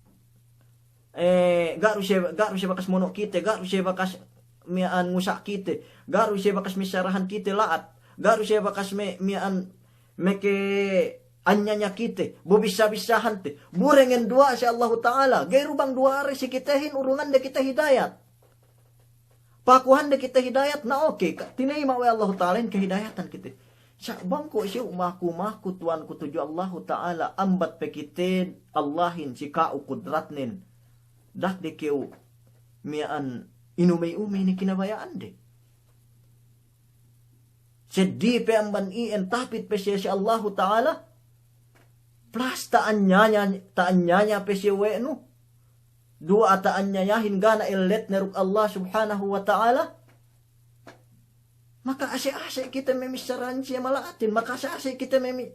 Eh, ga' du siye, ga' du siye bakas mono' kite, ga' du siye bakas miya'an ngusa' kite, ga' du siye bakas missarahan kite la'at, ga' du siye bakas me-, miya'an meke anyaya kite, bu bissā-bissāhante. Bu dengen duwa'a si Allahu Ta'ala, ga'i du bang duwa'ade si kitehin urungande kite hidayat. Pakuhande kite hidayat, na oke, ka-, tinayima' we' Allahu Ta'alahin kahidayatan kite. Sa' bang ko' siye maku-maku tuwanku tudju Allahu Ta'ala, ambat pe kite Allahin si ka'u kudratnen. Da'akde kew miya'an inumey-umey ne kinabaya'ande. Seddili pe amban iyan, tapit pe siye si Allahu Ta'ala. Plus ta'anyaya, ta'anyaya pe siye we' nu. Duwa'a ta'anyayahin ga' ne elletne duk Allah Subhanahu wa Ta'ala. Maka'ase'-ase' kite mamissarahan siye mala'atin, maka'ase'-ase' kite mami-,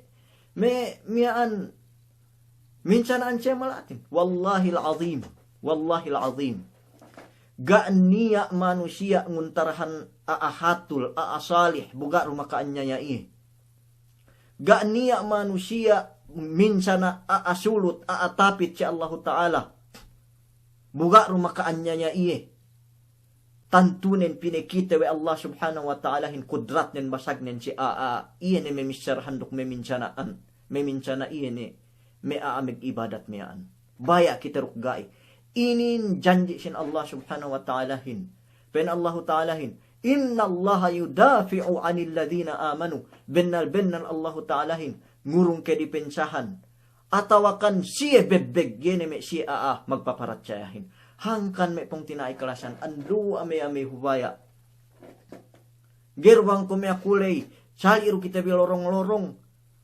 me-, miya'an minsana'an siye mala'atin. Wallahil azim, wallahil azim. Ga' niya' manusiya' nguntarahan a'a hatul, a'a salih, bu ga' du maka'anyaya iye. Ga' niya' manusiya' minsana' a'a sulut, a'a tapit si Allahu Ta'ala, bu ga' du maka'anyaya iye. Tantunen pinakite we' Allah Subhanahu wa Ta'alahin kudratnen basagnen si a'a iye ne mamissarahan duk maminsana'an, maminsana' iye ne me' a'a mag'ibadat miya'an. Baya' kite duk ga'i. Inin janji' sin Allah Subhanahu wa Ta'alahin. Pa'in Allahu Ta'alahin, "Innallaha yudafi'u 'anil ladhina amanu." Bennal-bennal Allahu Ta'alahin ngurung kadipensahan. Atawakan siye bebbeg, iye ne me' siye a'a magpaparatsayahin. Hangkan me' pungtina'i kalasahan, andu' ame-ame hubaya'. Ga'i du bang ku me' akuley, sali' du kite bi lorong-lorong.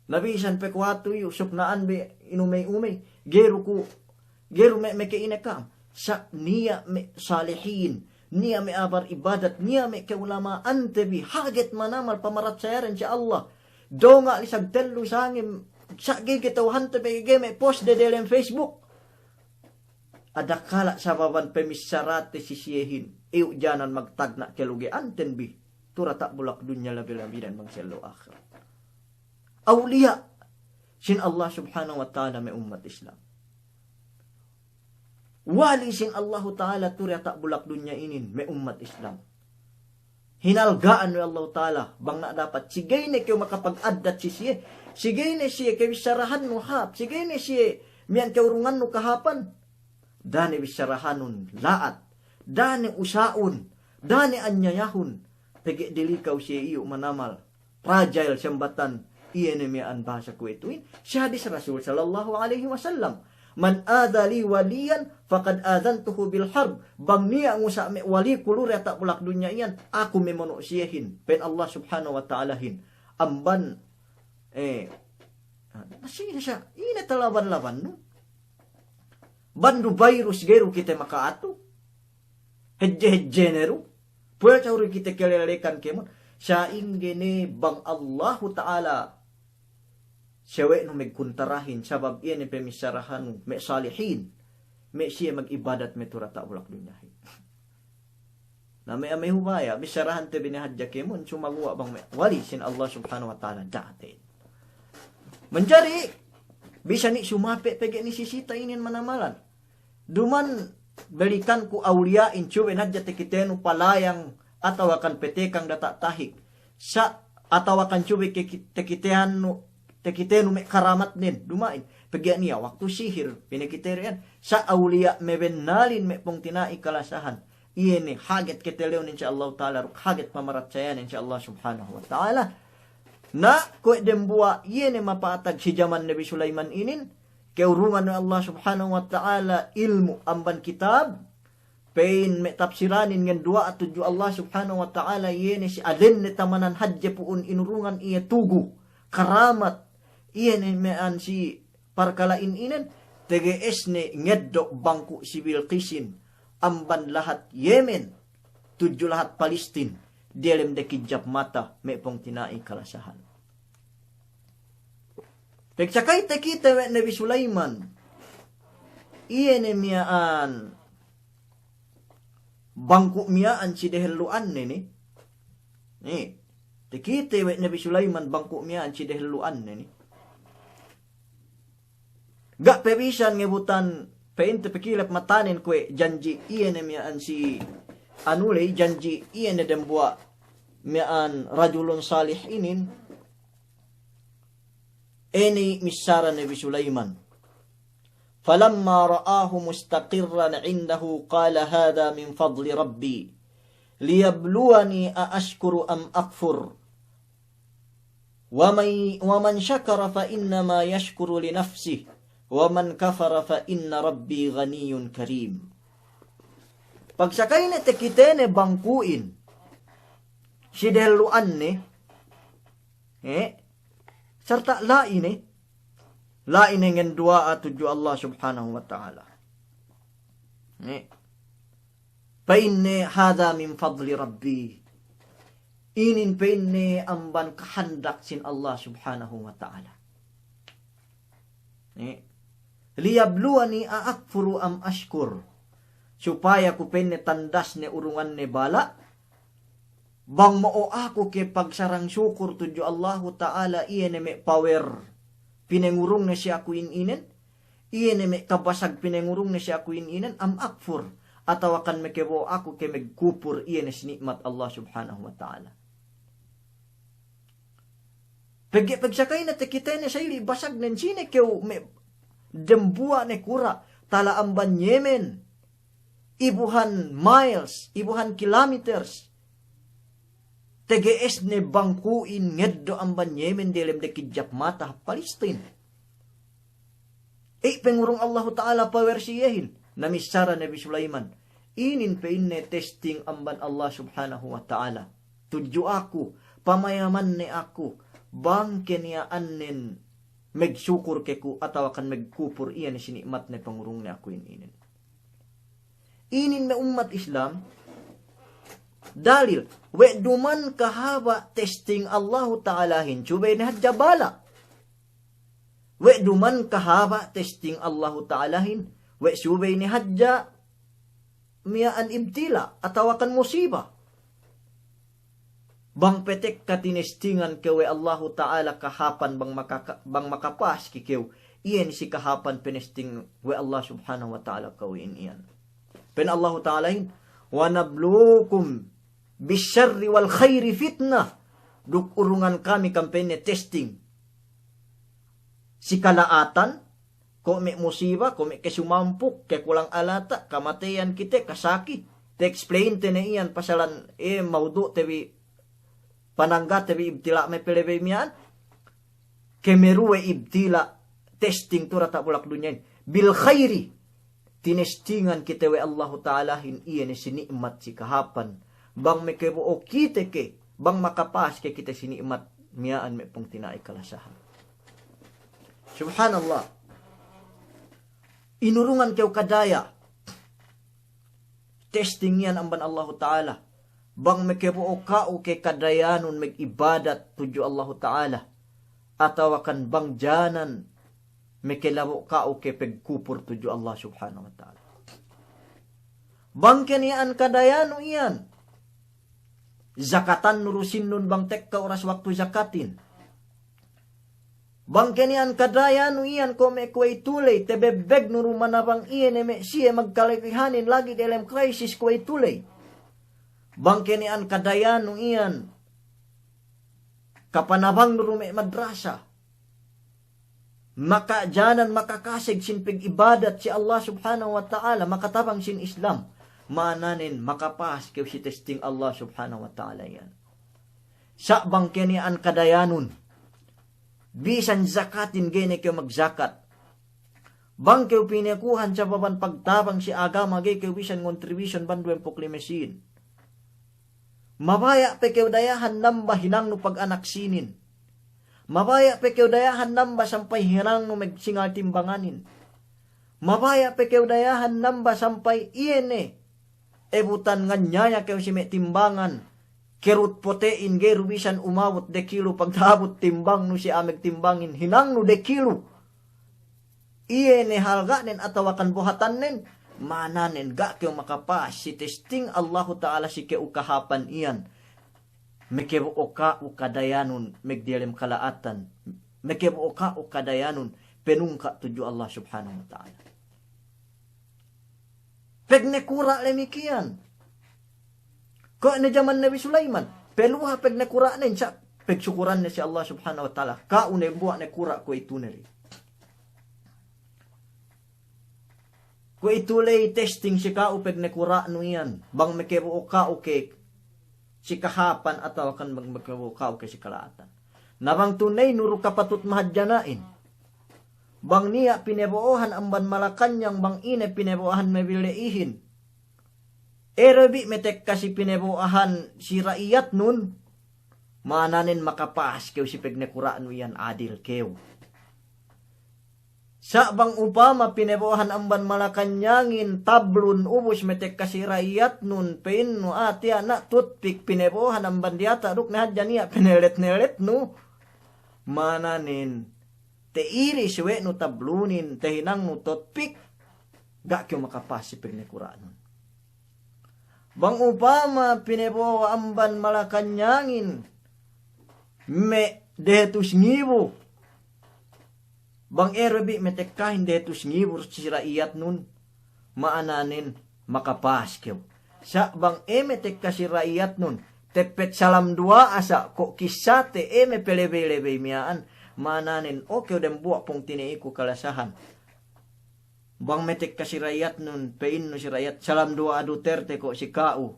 Na bisan pe ku atu iyu' sukna'an bi inumey-umey. Ga'i du ku, ga'i du me', me' ka'ine ka'am. Sa' niya' me' salihin, niya' me' a'a bar'ibadat, niya' me' ka'ulama'ante bi, haget manamal pamaratsayaden si Allah. Donga' lisag tellu sangem, sa' ga'i kata'uhante bi ga'i me' post de delem Facebook. adakala' sababan pamissarate si siyehin, iyu' janan magtagna' kaluge'anten bi, tu' diyata' bulak dunya labi-labi ne bang si ellew ahirat. Awliya sin Allah Subhanahu wa Ta'ala me' ummat Islam. Wali sin Allahu Ta'ala tu' diyata' bulak dunya inin me' ummat Islam. Hinalga'an we' Allahu Ta'ala, bang na' dapat, si ga'i ne kew makapag-addat si siye, si ga'i ne siye kebissarahannu hāp, si ga'i ne siye miya'an keurungannu kahāpan. Da'a ne bissarahanun la'at, da'a ne usa'un, da'a ne anyayahun, pegge' dilikaw siye iyu' manamal. Fragile sambatan, iye ne miya'an bahasa kuwe'ituhin si hadis Rasul sallallahu alaihi wasallam, "Man adha li waliyan faqad adhantuhu bil harb." Bang niya' ngusa' me' waliku lu diyata' bulak dunya iyan, aku memonu' siyehin, pa'in Allah Subhanahu wa Ta'alahin. Amban, eh, na siye sa, ine talaban-labannu? Bang du virus ga'i du kite maka'atu. Hedje-hedje ne du. Puwel sa du kite kalelekan kēmon. Sa'ingge ne bang Allahu Ta'ala sawe'nu magkuntarahin, sabab iye ne pamissarahanu me' salihin, me' siye mag'ibadat me' tu' diyata' bulak dunyahin. Na me' a'a me' hubaya, bissarahante bi ne hadja kēmon, sumaguwa' bang me' wali sin Allah Subhanahu wa Ta'ala, da'a te'ed. Manjari, bisan ne sumape' pegge' ne sisita inin manamalan. Duman balikanku awliya'in, subey ne hadja takitenu palayang atawakan patekang diyata' tahik. Sa' atawakan subey ke-, takitenu, takitenu me' karamatnen, duma'in. Pegge' niya' waktu sihir, pinakite du iyan. Sa' awliya' mabennalin me' pungtina'i kalasahan. Iye ne haget katalewnen si Allahu Ta'ala duk haget pamaratsayanen si Allah Subhanahu wa Ta'ala. Na kuwe' dembuwa' iye ne mapatag si jaman Nabi Sulaiman inin, keurungan we' Allah Subhanahu wa Ta'ala ilmu' amban kitab, pa'in me' tafsiranin ngenduwa'a tudju Allah Subhanahu wa Ta'ala iye ne si adenne tamanan hadje pu'un inurungan iye tugu, karamat, iye ne miya'an si parkala'in inen, tege'esne ngeddo' bangku' si Bilqisin amban lahat Yemen tudju lahat Palestin, diyalem dakijjap mata me' pungtina'i kalasahan. Pegsakay takite we' Nabi Sulaiman, iye ne miya'an bangku' miya'an si dehellu'anne ne. Ne, takite we' Nabi Sulaiman bangku' miya'an si dehellu'anne ne. Ga' pe bisan ngebutan, pa'inte pakilep matanen kuwe' janji' iye ne miya'an si anu ley, janji' iye ne dembuwa' miya'an rajulun salih inin. Inin missara Nabi Sulaiman. فلما رآه مستقرا عنده قال هذا من فضل ربي ليبلوني أأشكر أم أكفر ومن، ومن شكر فإنما يشكر لنفسه ومن كفر فإن ربي غني كريم. Pagsakayne takitene bangku'in si dehellu'anne, eh, sarta' la'i ne, la'i ne ngenduwa'a tudju Allah Subhanahu wa Ta'ala. Eh. Pa'inne, هذا من فضل ربي. Inin pa'inne amban kahandak sin Allah Subhanahu wa Ta'ala. Eh. ليبلوني أأكفر أم أشكر. Supaya ku pa'inne tandasne urunganne bala', bang mo'o aku ke pagsarang sukur tudju Allahu Ta'ala, iye ne me' power pinengurungne si aku in inen, iye ne me' kabasag pinengurungne si aku in inen, أم أكفر, atawakan makabo'o aku ke magkupur iye ne si ni'mat Allah Subhanahu wa Ta'ala. Pegge' pagsakayne takitene sa ili' basagnen, sine kew me' dembuwa' nakura', tala amban Yemen, ibuhan miles, ibuhan kilometers. Tege'esne bangku'in ngeddo' amban Yemen diyalem dakijjap mata Palestin. Eh, pengurung Allahu Ta'ala power si iyehin. Na missara Nabi Sulaiman, inin pa'inne testing amban Allah Subhanahu wa Ta'ala tudju aku, pamayamanne aku, bang keniya'annen magsukur ke ku atawakan magkupur iye ne si ni'matne pengurungne aku in inen. Inin me' ummat Islam, dalil, we' duman kahaba' testing Allahu Ta'alahin, subey ne hadja bala'. We' duman kahaba' testing Allahu Ta'alahin, We' subey ne hadja miya'an ibtila' atawakan musiba. Bang pe tekka tinestingan kew we' Allahu Ta'ala kahāpan bang makaka-, bang makapas ke kew, iyan si kahāpan penesting we' Allah Subhanahu wa Ta'ala kew in iyan. Pa'in Allahu Ta'alahin, "Wa nablukum bisyarri wal khairi fitnah." Duk urungan kami kam pa'inne testing. Si kala'atan, ko' me' musiba, ko' me' kesumampuk, kekulang alata', kamateyan kite, kasaki. Te-explain te ne iyan pasalan, eh, maudu' te bi, panangga te bi ibtila' me' pelebey miya'an. Kemeruwe ibtila', testing tu diyata' bulak dunya'in. Bil khairi, tinestingan kite we' Allahu Ta'alahin iye ne si ni'mat si kahāpan. Bang makabo'o kite ke, bang makapas ke kite si ni'mat miya'an me' pungtina'i kalasahan. Subhanallah. Inurungan kew kadaya. Testing iyan amban Allahu Ta'ala. Bang makabo'o ka'u ke kadayanun magibadat tudju Allahu Ta'ala. Atawakan bang janan makalabo' ka'u ke pagkupur tudju Allah Subhanahu wa Ta'ala. Bang keniya'an kadayanu iyan, zakatannu du sinnun bang tekka oras waktu zakatin. Bang keniya'an kadayanu iyan ko' me' kuwe'itu ley, tabebbegnu du manabang iye ne me' siye magkalagihanin lagi' delem krisis kuwe'itu ley. Bang keniya'an kadayanu iyan, kapanabangnu du me' madrasa. Maka janan makakaseg sin pag'ibadat si Allah Subhanahu wa Ta'ala, makatabang sin Islam. Ma'ananen makapas kew si testing Allah Subhanahu wa Ta'ala iyan. Sa' bang keniya'an kadayanun, bisan zakatin ga'i ne kew magzakat. Bang kew pinekuhan sababan pagtabang si agama ga'i kew bisan ngontribusyun bang duwempū' lime sīn. Mabaya' pe kew dayahan namba hinangnu paganak sīnin. Mabaya' pe kew dayahan namba sampay hinangnu magsingal timbanganin. Mabaya' pe kew dayahan namba sampay iye ne ebutan nganyaya kew si me' timbangan. Kerut pote'in ga'i du bisan umabut dekilu pagta'abut timbangnu si a'a magtimbangin hinangnu dekilu. Iye ne halga'nen atawakan buhatannen, ma'ananen ga' kew makapas si testing Allahu Ta'ala si kew kahāpan iyan. Makabo'o ka'u kadayanun magdiyalem kala'atan. Makabo'o ka'u kadayanun panungka' tudju Allah Subhanahu wa Ta'ala. Pagnakura' damikkiyan. Ko' ne jaman Nabi Sulaiman, paluha pagnakura'nen sa' pagsukuranne si Allah Subhanahu wa Ta'ala. Ka'u ne dambuwa' nakura' kuwe'itu ne ley. Kuwe'itu ley testing si ka'u pagnakura'nu iyan. Bang makabo'o ka'u ke si kahāpan atawakan bang makabo'o ka'u ke si kala'atan. Na bang tuneynu du kapatut mahadjana'in. Bang niya' pinebo'ohan amban Malakanyang bang ine pinebo'ohan mabelle'ihin. Ere bi' matekka si pinebo'ohan si ra'iyatnun, ma'ananen makapas kew si pagnakura'nu iyan adil kew. Sa' bang upama pinebo'ohan amban Malakanyangin tablun ubus matekka si ra'iyatnun, pa'innu, "Ah, tiya' na' tutpik pinebo'ohan amban diyata' duk ne hadja niya' pinellet-nelletnu." Ma'ananen, ta'iris we' nu tablunin, tahinangnu tutpik, ga' kew makapas si pagnakura'nun. Bang upama pinebo'o amban Malakanyangin me' dehatus ngibu, bang ere bi' matekkahin dehatus ngibu si ra'iyatnun, ma'ananen makapas kew. Sa' bang e matekka si ra'iyatnun, teppet salam duwa'a sa' ko' kissate e mapalebey-lebey miya'an, ma'ananen, o kew dambuwa' pungtina'iku kalasahan. Bang matekka si ra'iyatnun, pa'innu si ra'iyat, "Salam duwa'a Duterte ko' si ka'u."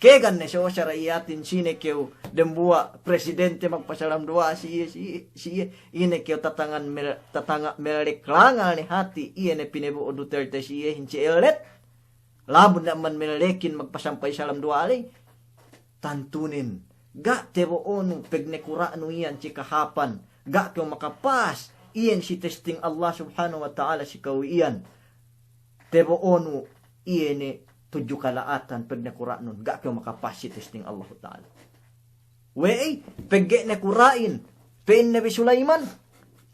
Kēgan ne so sa ra'iyatin, sine kew dambuwa' presidente magpasalam duwa'a si iye, si iye, si iye. Ine kew tatangan mel-, tatanga' mellek langal ne hati', iye ne pinebo'o Duterte si iyehin si ellet. Labun ne amban mellekin magpasampay salam duwa'a ley. Tantunen, ga' tebo'onu pagnakura'nu iyan si kahāpan, ga' kew makapas iyan si testing Allah Subhanahu wa Ta'ala si ka'u iyan. Tebo'onu iye ne tudju kala'atan pagnakura'nun, ga' kew makapas si testing Allahu Ta'ala. We'ey, pegge' nakura'in, pa'in Nabi Sulaiman,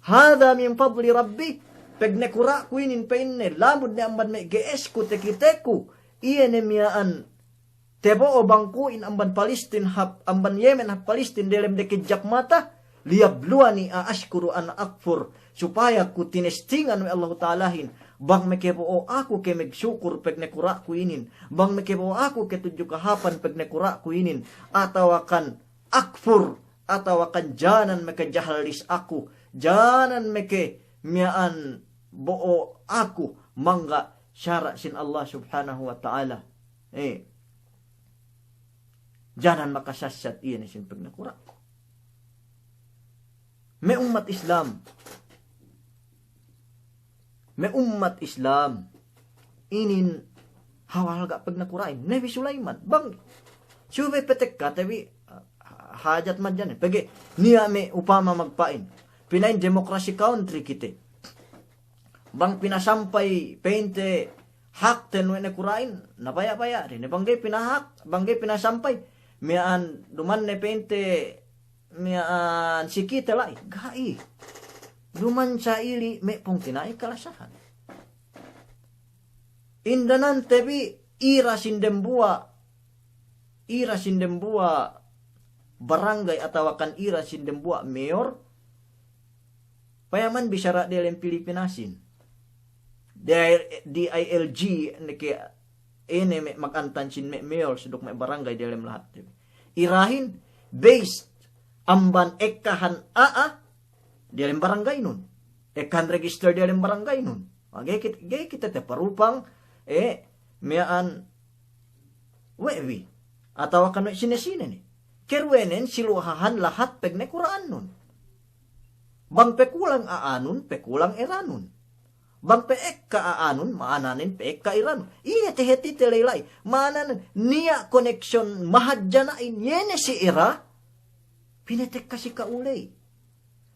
"Hadha min fadli Rabbi." pegnekura'ku inin pa'inne, lamud ne amban me' ge'esku takiteku, iye ne miya'an tebo'o bangku'in amban Palestin hap, amban Yemen hap Palestin delem dekejjak mata, liyabluwani a ashkuru am akfur, supaya ku tinestingan we' Allahu Ta'alahin, bang makabo'o aku ke magsukur pegnekura'ku inin, bang makabo'o aku ke tudju kahāpan pegnekura'ku inin, atawakan akfur, atawakan jānan makajahallis aku, jānan maka miya'an bo'o aku mangga' sara' sin Allah Subhanahu wa Ta'ala. Eh. Jānan makasassat iye ne sin pegnekura'ku. Me' ummat Islam. Me' ummat Islam. Inin hawal ga' pegnekura'in. Nabi Sulaiman. Bang. Subey patekka te bi, ah, hajat madjane. Pegge' niya' me' upama magpa'in. Pina'in democracy country kite. Bang pinasampay pa'inte hakten we' ne kura'in, na baya'-baya' de ne bang ga'i pinahak, bang ga'i pinasampay. Miya'an duma'in ne pa'inte miya'an si kite la'i, ga'i. Duma'in sa'ili' me' pungtina'i kalasahan. Indanante bi ira sin dembuwa', ira sin dembuwa' barangay atawakan ira sin dembuwa' mayor, payaman bi sara' diyalem Pilipinasin. D I L G ne ke ine me' makantan sin me' mayor si duk me' barangay diyalem lahat. Irahin based amban ekkahan a'a diyalem barangaynun. Ekkahan register diyalem barangaynun. Ga'i kit-, ga'i kite taparupang, eh, miya'an we' bi. Atawakan we' sine-sine ne. Keruwenen si luhahan lahat pegnekura'annun. Bang pekulang a'anun, pekulang eranun. Bang pe'ekka a'anun, ma'ananen pe'ekka eranun. Iye te hātite la'i-la'i. Ma'ananen niya' connection mahadjana'in iye ne si era, pinatekka si ka'u ley.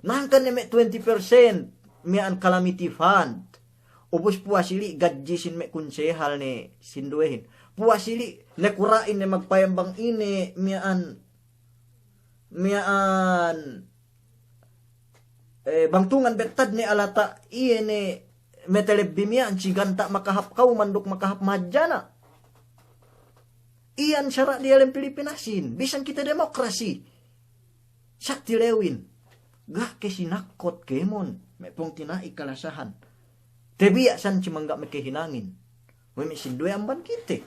Na hangkan ne me' twenty percent miya'an calamity fund. Ubus puwas ili' gadji sin me' kunsehal ne sinduwehin. Puwas ili' nekura'in ne magpayam bang ine miya'an, miya'an, eh, bang tungan bettad ne alata' iye ne metelebbi miya'an si ganta' makahap kawman duk makahap mahadjana'. Iyan sara' diyalem Pilipinasin. Bisan kite demokrasi. Sa' tilewin, ga' ke sinakkot kēmon, me' pungtina'i kalasahan. Tebiya' san si mangga' me' kehinangin. We' me' sinduwe amban kite.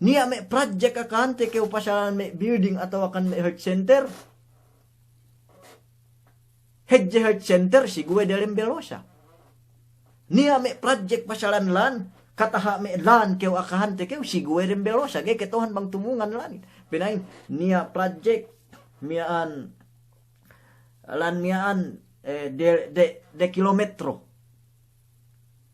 Niya' me' project akahante kew pasalan me' building atawakan me' health center. Hadje health center si guwe' delem Belosa. Niya' me' project pasalan lan, kataha' me' lan kew akahante kew si guwe' dem Belosa, ga'i kata'uhan bang tumungan lan. Pina'in, niya' project miya'an, lan miya'an, eh, de, de, de kilometro.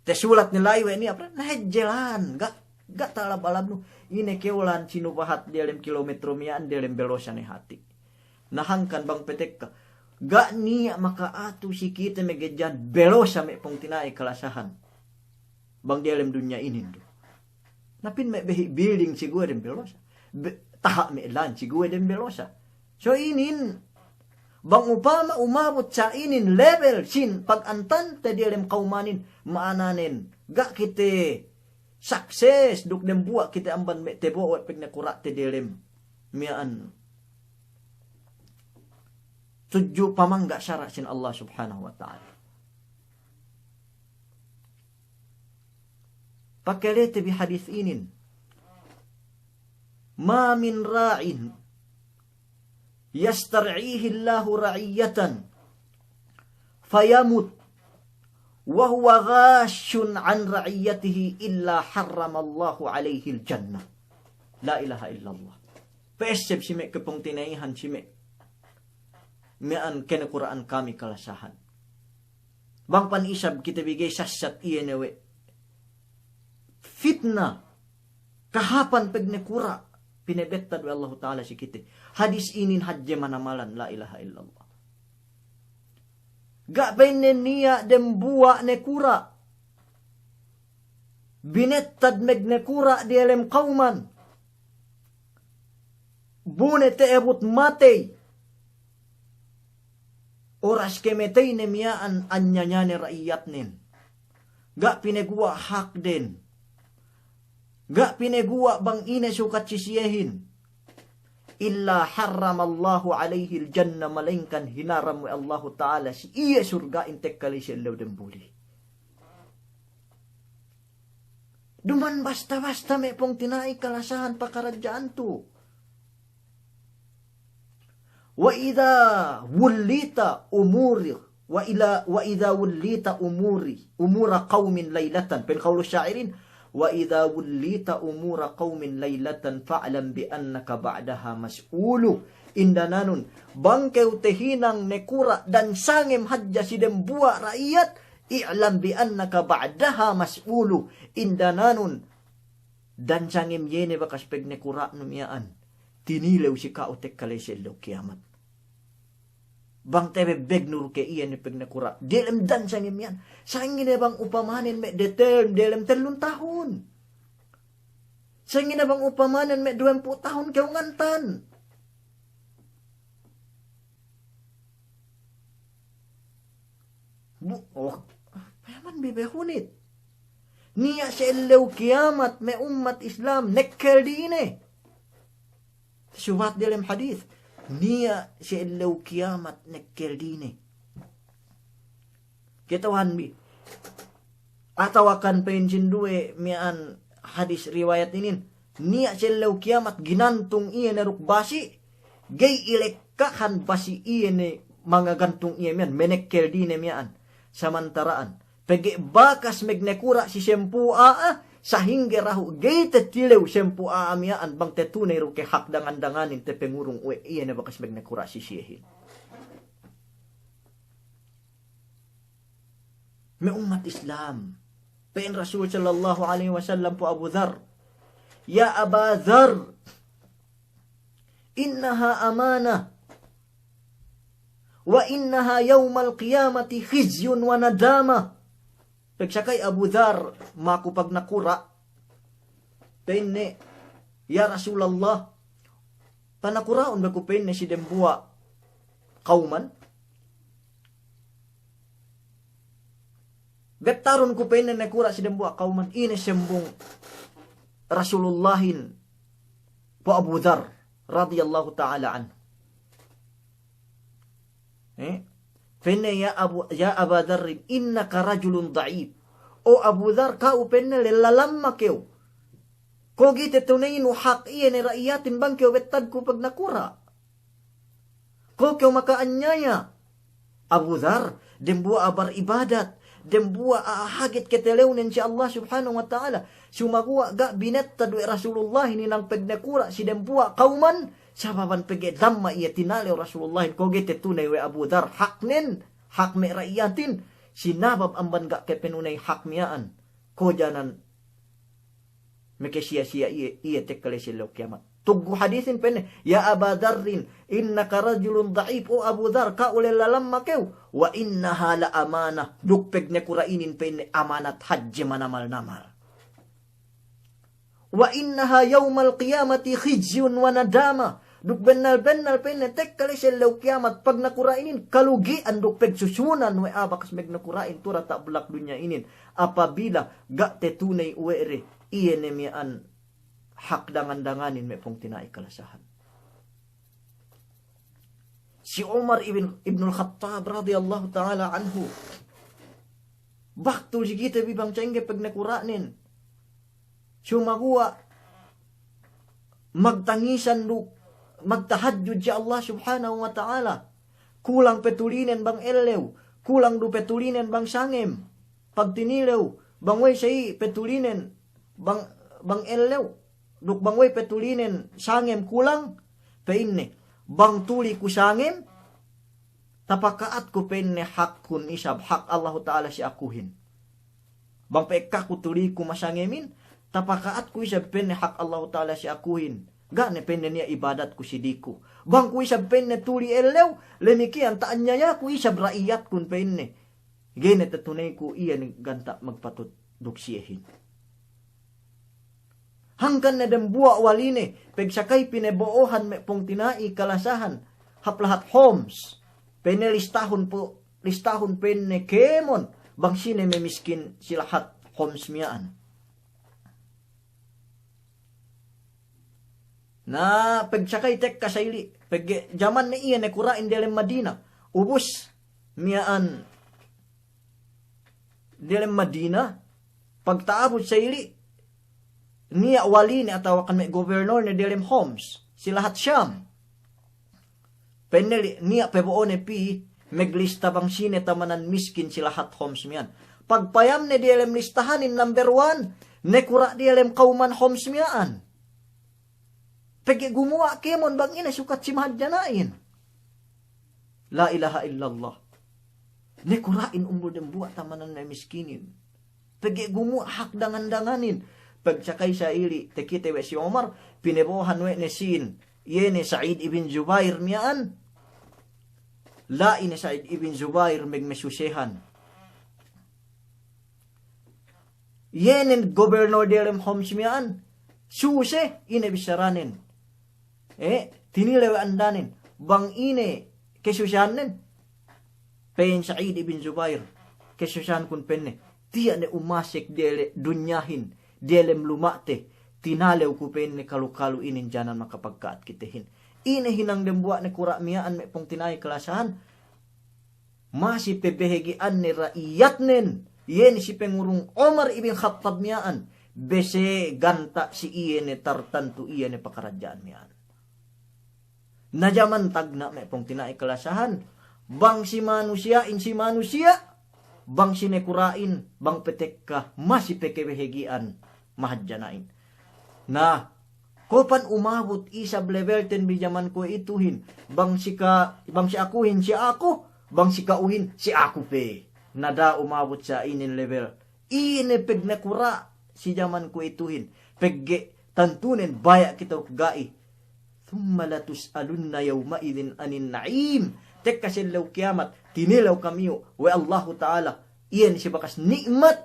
Tasulat ne la'i we' niya' project, na hadje lan, ga', ga' ta'alab-alabnu. Ine kew lan sinubahat delem kilometro miya'an delem Belosa ne hati'. Na hangkan bang petekka, ga' niya' maka'atu si kite magejjad Belosa me' pungtina'i kalasahan. Bang diyalem dunya inin du. Na pin me' behi' building si guwe' dem Belosa. Be-, taha' me' lan si guwe' dem Belosa. So inin, bang upama umabut sa' inin level sin pag'antante diyalem kawmanin, ma'ananen, ga' kite success duk dembuwa' kite amban me' tebo'o pegnekura'te diyalem miya'an tudju pamangga' sara' sin Allah Subhanahu wa Ta'ala. Pakalete bi hadis inin. Ma min ra'in yastar'ihi Allahu ra'iyatan fayamut wa huwa ghashun an ra'iyatihi illa harramallahu alaihil jannah. La ilaha illallah. Pa'esseb si me' kepungtina'ihan si me' miya'an kenekura'an kami kalasahan. Bang pan isab kite bi ga'i sassat iye ne we' fitna, kahāpan pegnekura', pinebettad we' Allahu Ta'ala si kite. Hadis inin hadje manamalan, la ilaha illallah. Ga' pa'inne niya' dembuwa' nekura'. Binettad megnekura' diyalem kawman. Bu ne ta'abut matey. oras kemeteyne miya'an anyanyane ra'iyatnen. Ga' pineguwa' hakden. Ga' pineguwa' bang ine sukat si siyehin. Illa harramallahu alayhil jannah, malayingkan hinaram we' Allahu Ta'ala si iye surga'in tekka ley si ellew dembuli. Duma'in basta-basta me' pungtina'i kalasahan pakaradja'an tu. Wa idha wullita umuri, wa ila, wa idha wullita umuri, umura qawmin laylatan. Pa'in qawlu sya'irin, wa idha wullita umura qawmin laylatan fa'lam bi annaka ba'daha mas'ulu. Indananun, bang kew tehinang nakura' dan sangem hadja si dembuwa' ra'iyat, i'lam bi annaka ba'daha mas'ulu. Indananun, dan sangem iye ne bakas pegnakura'nu miya'an, tinilew si ka'u tekka ley si ellew kiyamat. Bang tebebbegnu du ke iye ne pegnakura', diyalem dan sangem miya'an. Sangem ne bang upamanen me' detelm diyalem tellun tahun. Sangem ne bang upamanen me' duwempū' tahun kew ngantan. Bu-, oh, payaman bi be hunit. Niya' si ellew kiyamat me' ummat Islam, nekkel dine. Subat diyalem hadis. Niya' si ellew kiyamat, nekkel dine. Kata'uhan bi. Atawakan pa'in sinduwe miya'an hadis riwayat inin. Niya' si ellew kiyamat ginantung iye ne duk basi', ga'i ilekkahan basi' iye ne mangagantung iye miya'an, menekkel dine miya'an. Samantara'an, pegge' bakas megnakura' si sempū' a'a, sahingge dahu' ga'i tetilew sempū' a'a miya'an bang tetuney du ke hak dangan-danganin tapangurung we' iye ne bakas megnakura' si siyehin. Me' ummat Islam. Pa'in Rasul sallallahu alaihi wasallam pu Abu Dhar, "Ya Aba Dhar, innaha amanah, wa innaha yawmal qiyamati khizyun wa nadamah." Pagsakay Abu Dhar maku pagnakura', pa'inne, "Ya Rasulallah, panakura'un be ku," pa'inne, "si dembuwa' kawman. Bettarun ku," pa'inne, "nakura' si dembuwa' kawman." Ine sambung Rasulullahin pu Abu Dhar radiyallahu ta'ala anhu. Eh? Pa'inne, "Ya Abu, ya Aba Dharrin, innaka rajulun da'if." O Abu Dhar, ka'u, pa'inne, lella lamma kew. Ko' ga'i tetuneynu hak iye ne ra'iyatin bang kew bettad ku pagnakura'. Ko' kew maka'anyaya. Abu Dhar, dembuwa' a'a baribadat, dembuwa' a'a haget ketelewnen si Allah Subhanahu wa Ta'ala. Sumaguwa' ga' binettad we' Rasulullah hinang pagnakura' si dembuwa' kawman, sababan pegge' damma iye tinalew Rasulullahin, ko' ga'i tetuney we' Abu Dhar haknen, hak me' ra'iyatin, sinabab amban ga' kepenuney hak miya'an. Ko' janan makasiya-siya iye, iye tekka ley si ellew kiyamat. Tuggu hadisin, pa'inne, "Ya Aba Dharrin, innaka rajulun da'if." O Abu Dhar, ka'u lella lamma kew. "Wa innaha la amanah." Duk pagnakura' inin, pa'inne, amanat hadje manamal-namal. "Wa innaha yawmal qiyamati khizyun wa nadamah." Duk bennal-bennal, pa'inne, tekka ley si ellew kiyamat pagnakura' inin kalugi'an duk pagsusunan we' a'a bakas magnakura'in tu diyata' bulak dunya inin. Apabila ga' tetuney we' de iye ne miya'an hak dangan-danganin me' pungtina'i kalasahan. Si Umar ibn, ibnul Khattab radiyallahu ta'ala anhu, baktul si kite bi bang sa'ingge pagnakura'nen. Sumaguwa' magtangisan duk magtahajjud si Allah Subhanahu wa Ta'ala. Kulang petulinen bang ellew, kulang du petulinen bang sangem. Pagtinilew, bang we'ey sa'i petulinen bang, bang ellew, duk bang we'ey petulinen sangem kulang, pa'inne, "Bang tuli ku sangem, tapaka'atku," pa'inne, "hakkun isab, hak Allahu Ta'ala si akuhin. Bang pa'ekkaku tuliku masangemin, tapaka'atku isab," pa'inne, "hak Allahu Ta'ala si akuhin. Ga' ne," pa'inne, "niya' ibadatku si diku. Bang ku isab," pa'inne, "tuli ellew, damikkiyan ta'anyayaku isab ra'iyatkun," pa'inne. "Ga'i ne tetuneyku iye ne ganta' magpatut duk siyehin." Hangkan ne dembuwa' waline, pagsakay pinabo'ohan me' pungtina'i kalasahan, hap lahat Homs. Pa'inne listahun pu, listahun pa'inne kēmon bang sine me' miskin si lahat Homs miya'an. Na, pegsakay tekka sa ili', pegge' jamanne iye nakura'in diyalem Madina. Ubus miya'an diyalem Madina, pagta'abut sa ili', niya' waline atawakan me' gobernorne diyalem Homs, si lahat Sham. Pa'inne li-, niya' pabo'one pī, meglista bang sine tamanan miskin si lahat Homs miya'an. Pagpayamne diyalem listahanin number one, nakura' diyalem kawman Homs miya'an. Pegge' gumuwa' kēmon bang ine sukat si mahadjana'in. La ilaha illallah. Nakura'in umbul dembuwa' tamanan me' miskinin. Pegge' gumuwa' hak dangan-danganin. Pagsakay sa ili', takite we' si Umar, pinabo'ohan we' ne sīn, iye ne Sa'id ibn Jubair miya'an. La'i ne Sa'id ibn Jubair magmasusehan. Iye ne gobernor diyalem Homs miya'an, suse, ine bissaranen. Eh, tinilew we' andanen, bang ine kasusehannen. Pa'in Sa'id ibn Jubair, kasusehankun pa'inne, tiya' ne umasek diyalem dunyahin, diyalem luma'te, tinalew ku pa'inne kalu-kalu inin janan makapagka'at kitehin. Ine hinang dembuwa' nakura' miya'an me' pungtina'i kalasahan, masi pe behegi'anne ra'iyatnen, iye ne si pangurung Umar ibn Khattab miya'an, bese ganta' si iye ne tartantu iye ne pakaradja'an miya'an. Na jaman tagna' me' pungtina'i kalasahan, bang si manusiya'in si manusiya', bang si nakura'in, bang pe tekka, masi pe kabehegi'an mahadjana'in. Na, kopan umabut isab lebelten bi jaman kuwe'ituhin, bang si ka-, bang si akuhin si aku, bang si ka'uhin si aku pe. Na da'a umabut sa inin lebel. Ine pagnakura' si jaman kuwe'ituhin, pegge' tantunen baya' kite duk ga'i. Thumma latus'alunna yawma'idhin 'anin na'im. Tekka si ellew kiyamat, tinilew kamiyu we' Allahu Ta'ala, iye ne si bakas ni'mat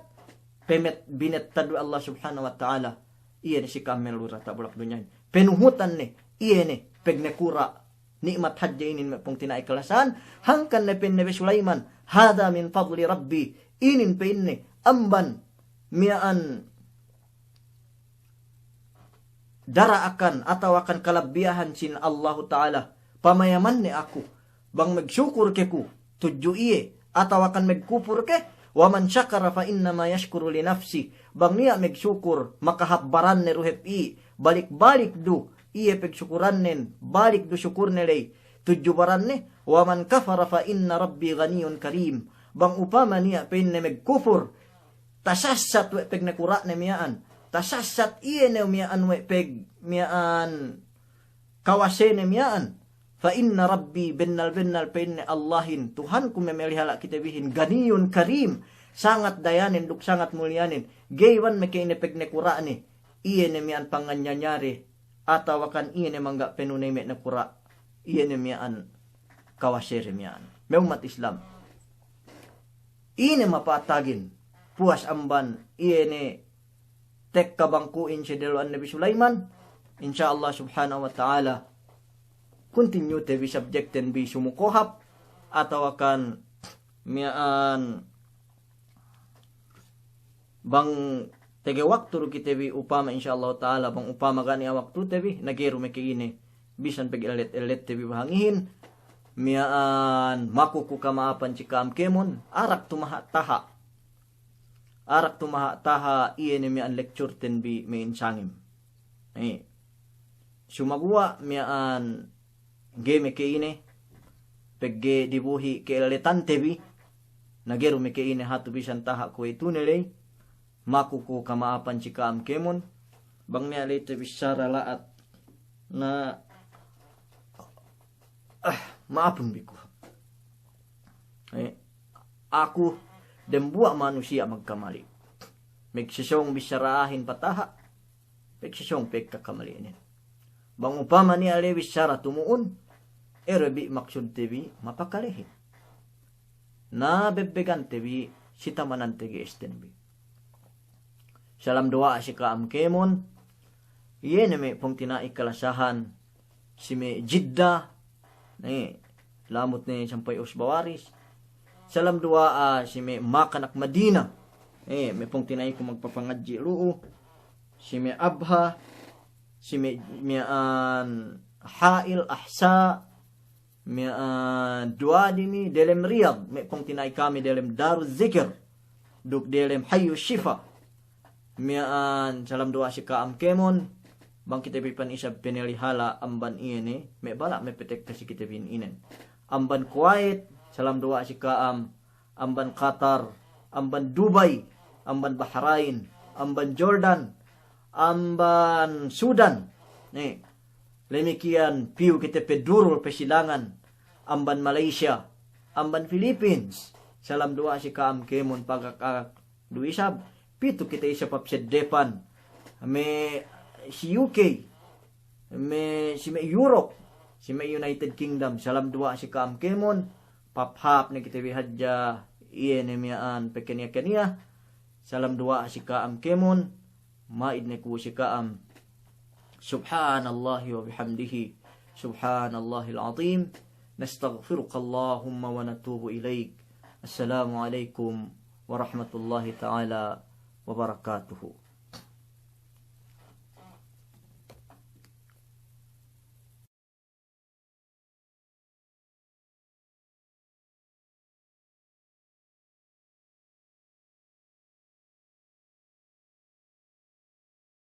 pemet-, binettad we' Allah Subhanahu wa Ta'ala, iye ne si ka'am mellu diyata' bulak dunyahin. Panuhutan ne, iye ne pagnakura' ni'mat hadja inin me' pungtina'i kalasahan, hangkan ne pa'in Nabi Sulaiman, "Hadha min fadli Rabbi," inin pa'inne amban miya'an dara'akan atawakan kalabbiyahan sin Allahu Ta'ala, pamayamanne aku, bang magsukur ke ku tudju iye, atawakan magkupur ke, "Wa man shakara fa innama yashkuru li nafsih," bang niya' magsukur, makahāp baranne du hep i', balik-balik du iye pagsukurannen, balik du sukurne ley tudju baranne, "Wa man kafara fa inna Rabbi ghaniyyun karim," bang upama niya' pa'inne magkupur, tasassat we' pagnakura'ne miya'an, tasassat iye ne miya'an we' pag-, miya'an kawasene miya'an, "Fa inna Rabbi," bennal-bennal pa'inne Allahin, Tuhanku me' melihala' kite bihin, "ghaniyyun karim," sangat dayanen duk sangat muliyanen, ga'i iban me' ke ine pagnakura'ne, iye ne miya'an panganyanyare, atawakan iye ne mangga' panuney me' nakura', iye ne miya'an kawasere miya'an. Me' ummat Islam, ine mapatagin, puwas amban iye ne tekka bang ku'in si delo'an Nabi Sulaiman, insya Allah Subhanahu wa Ta'ala, continue te bi subject ten bi sumu kohap, atawakan miya'an bang tege waktu du kite bi upama, insya Allah Ta'ala, bang upama ga' niya' waktu te bi, na ga'i du me' ke ine, bisan pag-ellet-ellet te bi bahangihin, miya'an maku ku kama'apan si ka'am kēmon, arak tumaha'-taha'. Arak tumaha'-taha' iye ne miya'an lecture ten bi me' insangem. Eh. Sumaguwa' miya'an ga'i me' ke ine, pegge' dibuhi' ke'elletan te bi, na ga'i du me' ke ine hatu bisan taha' kuwe'itu ne ley, maku ku kama'apan si ka'am kēmon, bang niya' ley te bissara la'at, na, ah, ma'apun bi ku. Eh, aku dembuwa' manusiya' magkamali'. Magsesong bissara a'ahin pataha', magsesong pe kakamali'nen. Bang upama niya' ley bissara tumu'un, ere bi maksud te bi mapakalehin. Na bebbegan te bi si tamanan te ge'es ten bi. Salam duwa'a si ka'am kēmon, iye ne me' pungtina'i kalasahan, si me' Jidda, ne, lamut ne sampay ubus bawaris. Salam duwa'a si me' Makan Ak Madina. Eh, me' pungtina'iku magpapangadji' lu'u. Si me' Abha, si me', miya'an Ha'il, Ahsa, miya'an Duwadimi, delem Riyad, me' pungtina'i kami delem Daruz Zikir, duk delem Hayyu Shifa. Miya'an salam duwa'a si ka'am kēmon, bang kite bi pan isab penelihala amban iye ne, me' bala' me' petekka si kite bi inin. Amban Kuwait, salam duwa'a si ka'am, amban Qatar, amban Dubai, amban Bahrain, amban Jordan, amban Sudan. Ne, lemikiyan piyu kite pe durul pe silangan, amban Malaysia, amban Philippines. Salam duwa'a si ka'am kēmon pagak-agak du isab, pitu kite isab hap seddepan. Me' si U K, me' si me' Europe, si me' United Kingdom, salam duwa'a si ka'am kēmon, pahāp-hāp ne kite bi hadja, iye ne miya'an pe kaniya-kaniya, salam duwa'a si ka'am kēmon, ma'id ne ku si ka'am. سبحان الله وبحمده، سبحان الله العظيم، نستغفرك اللهم ونتوب إليك. السلام عليكم ورحمة الله تعالى وبركاته.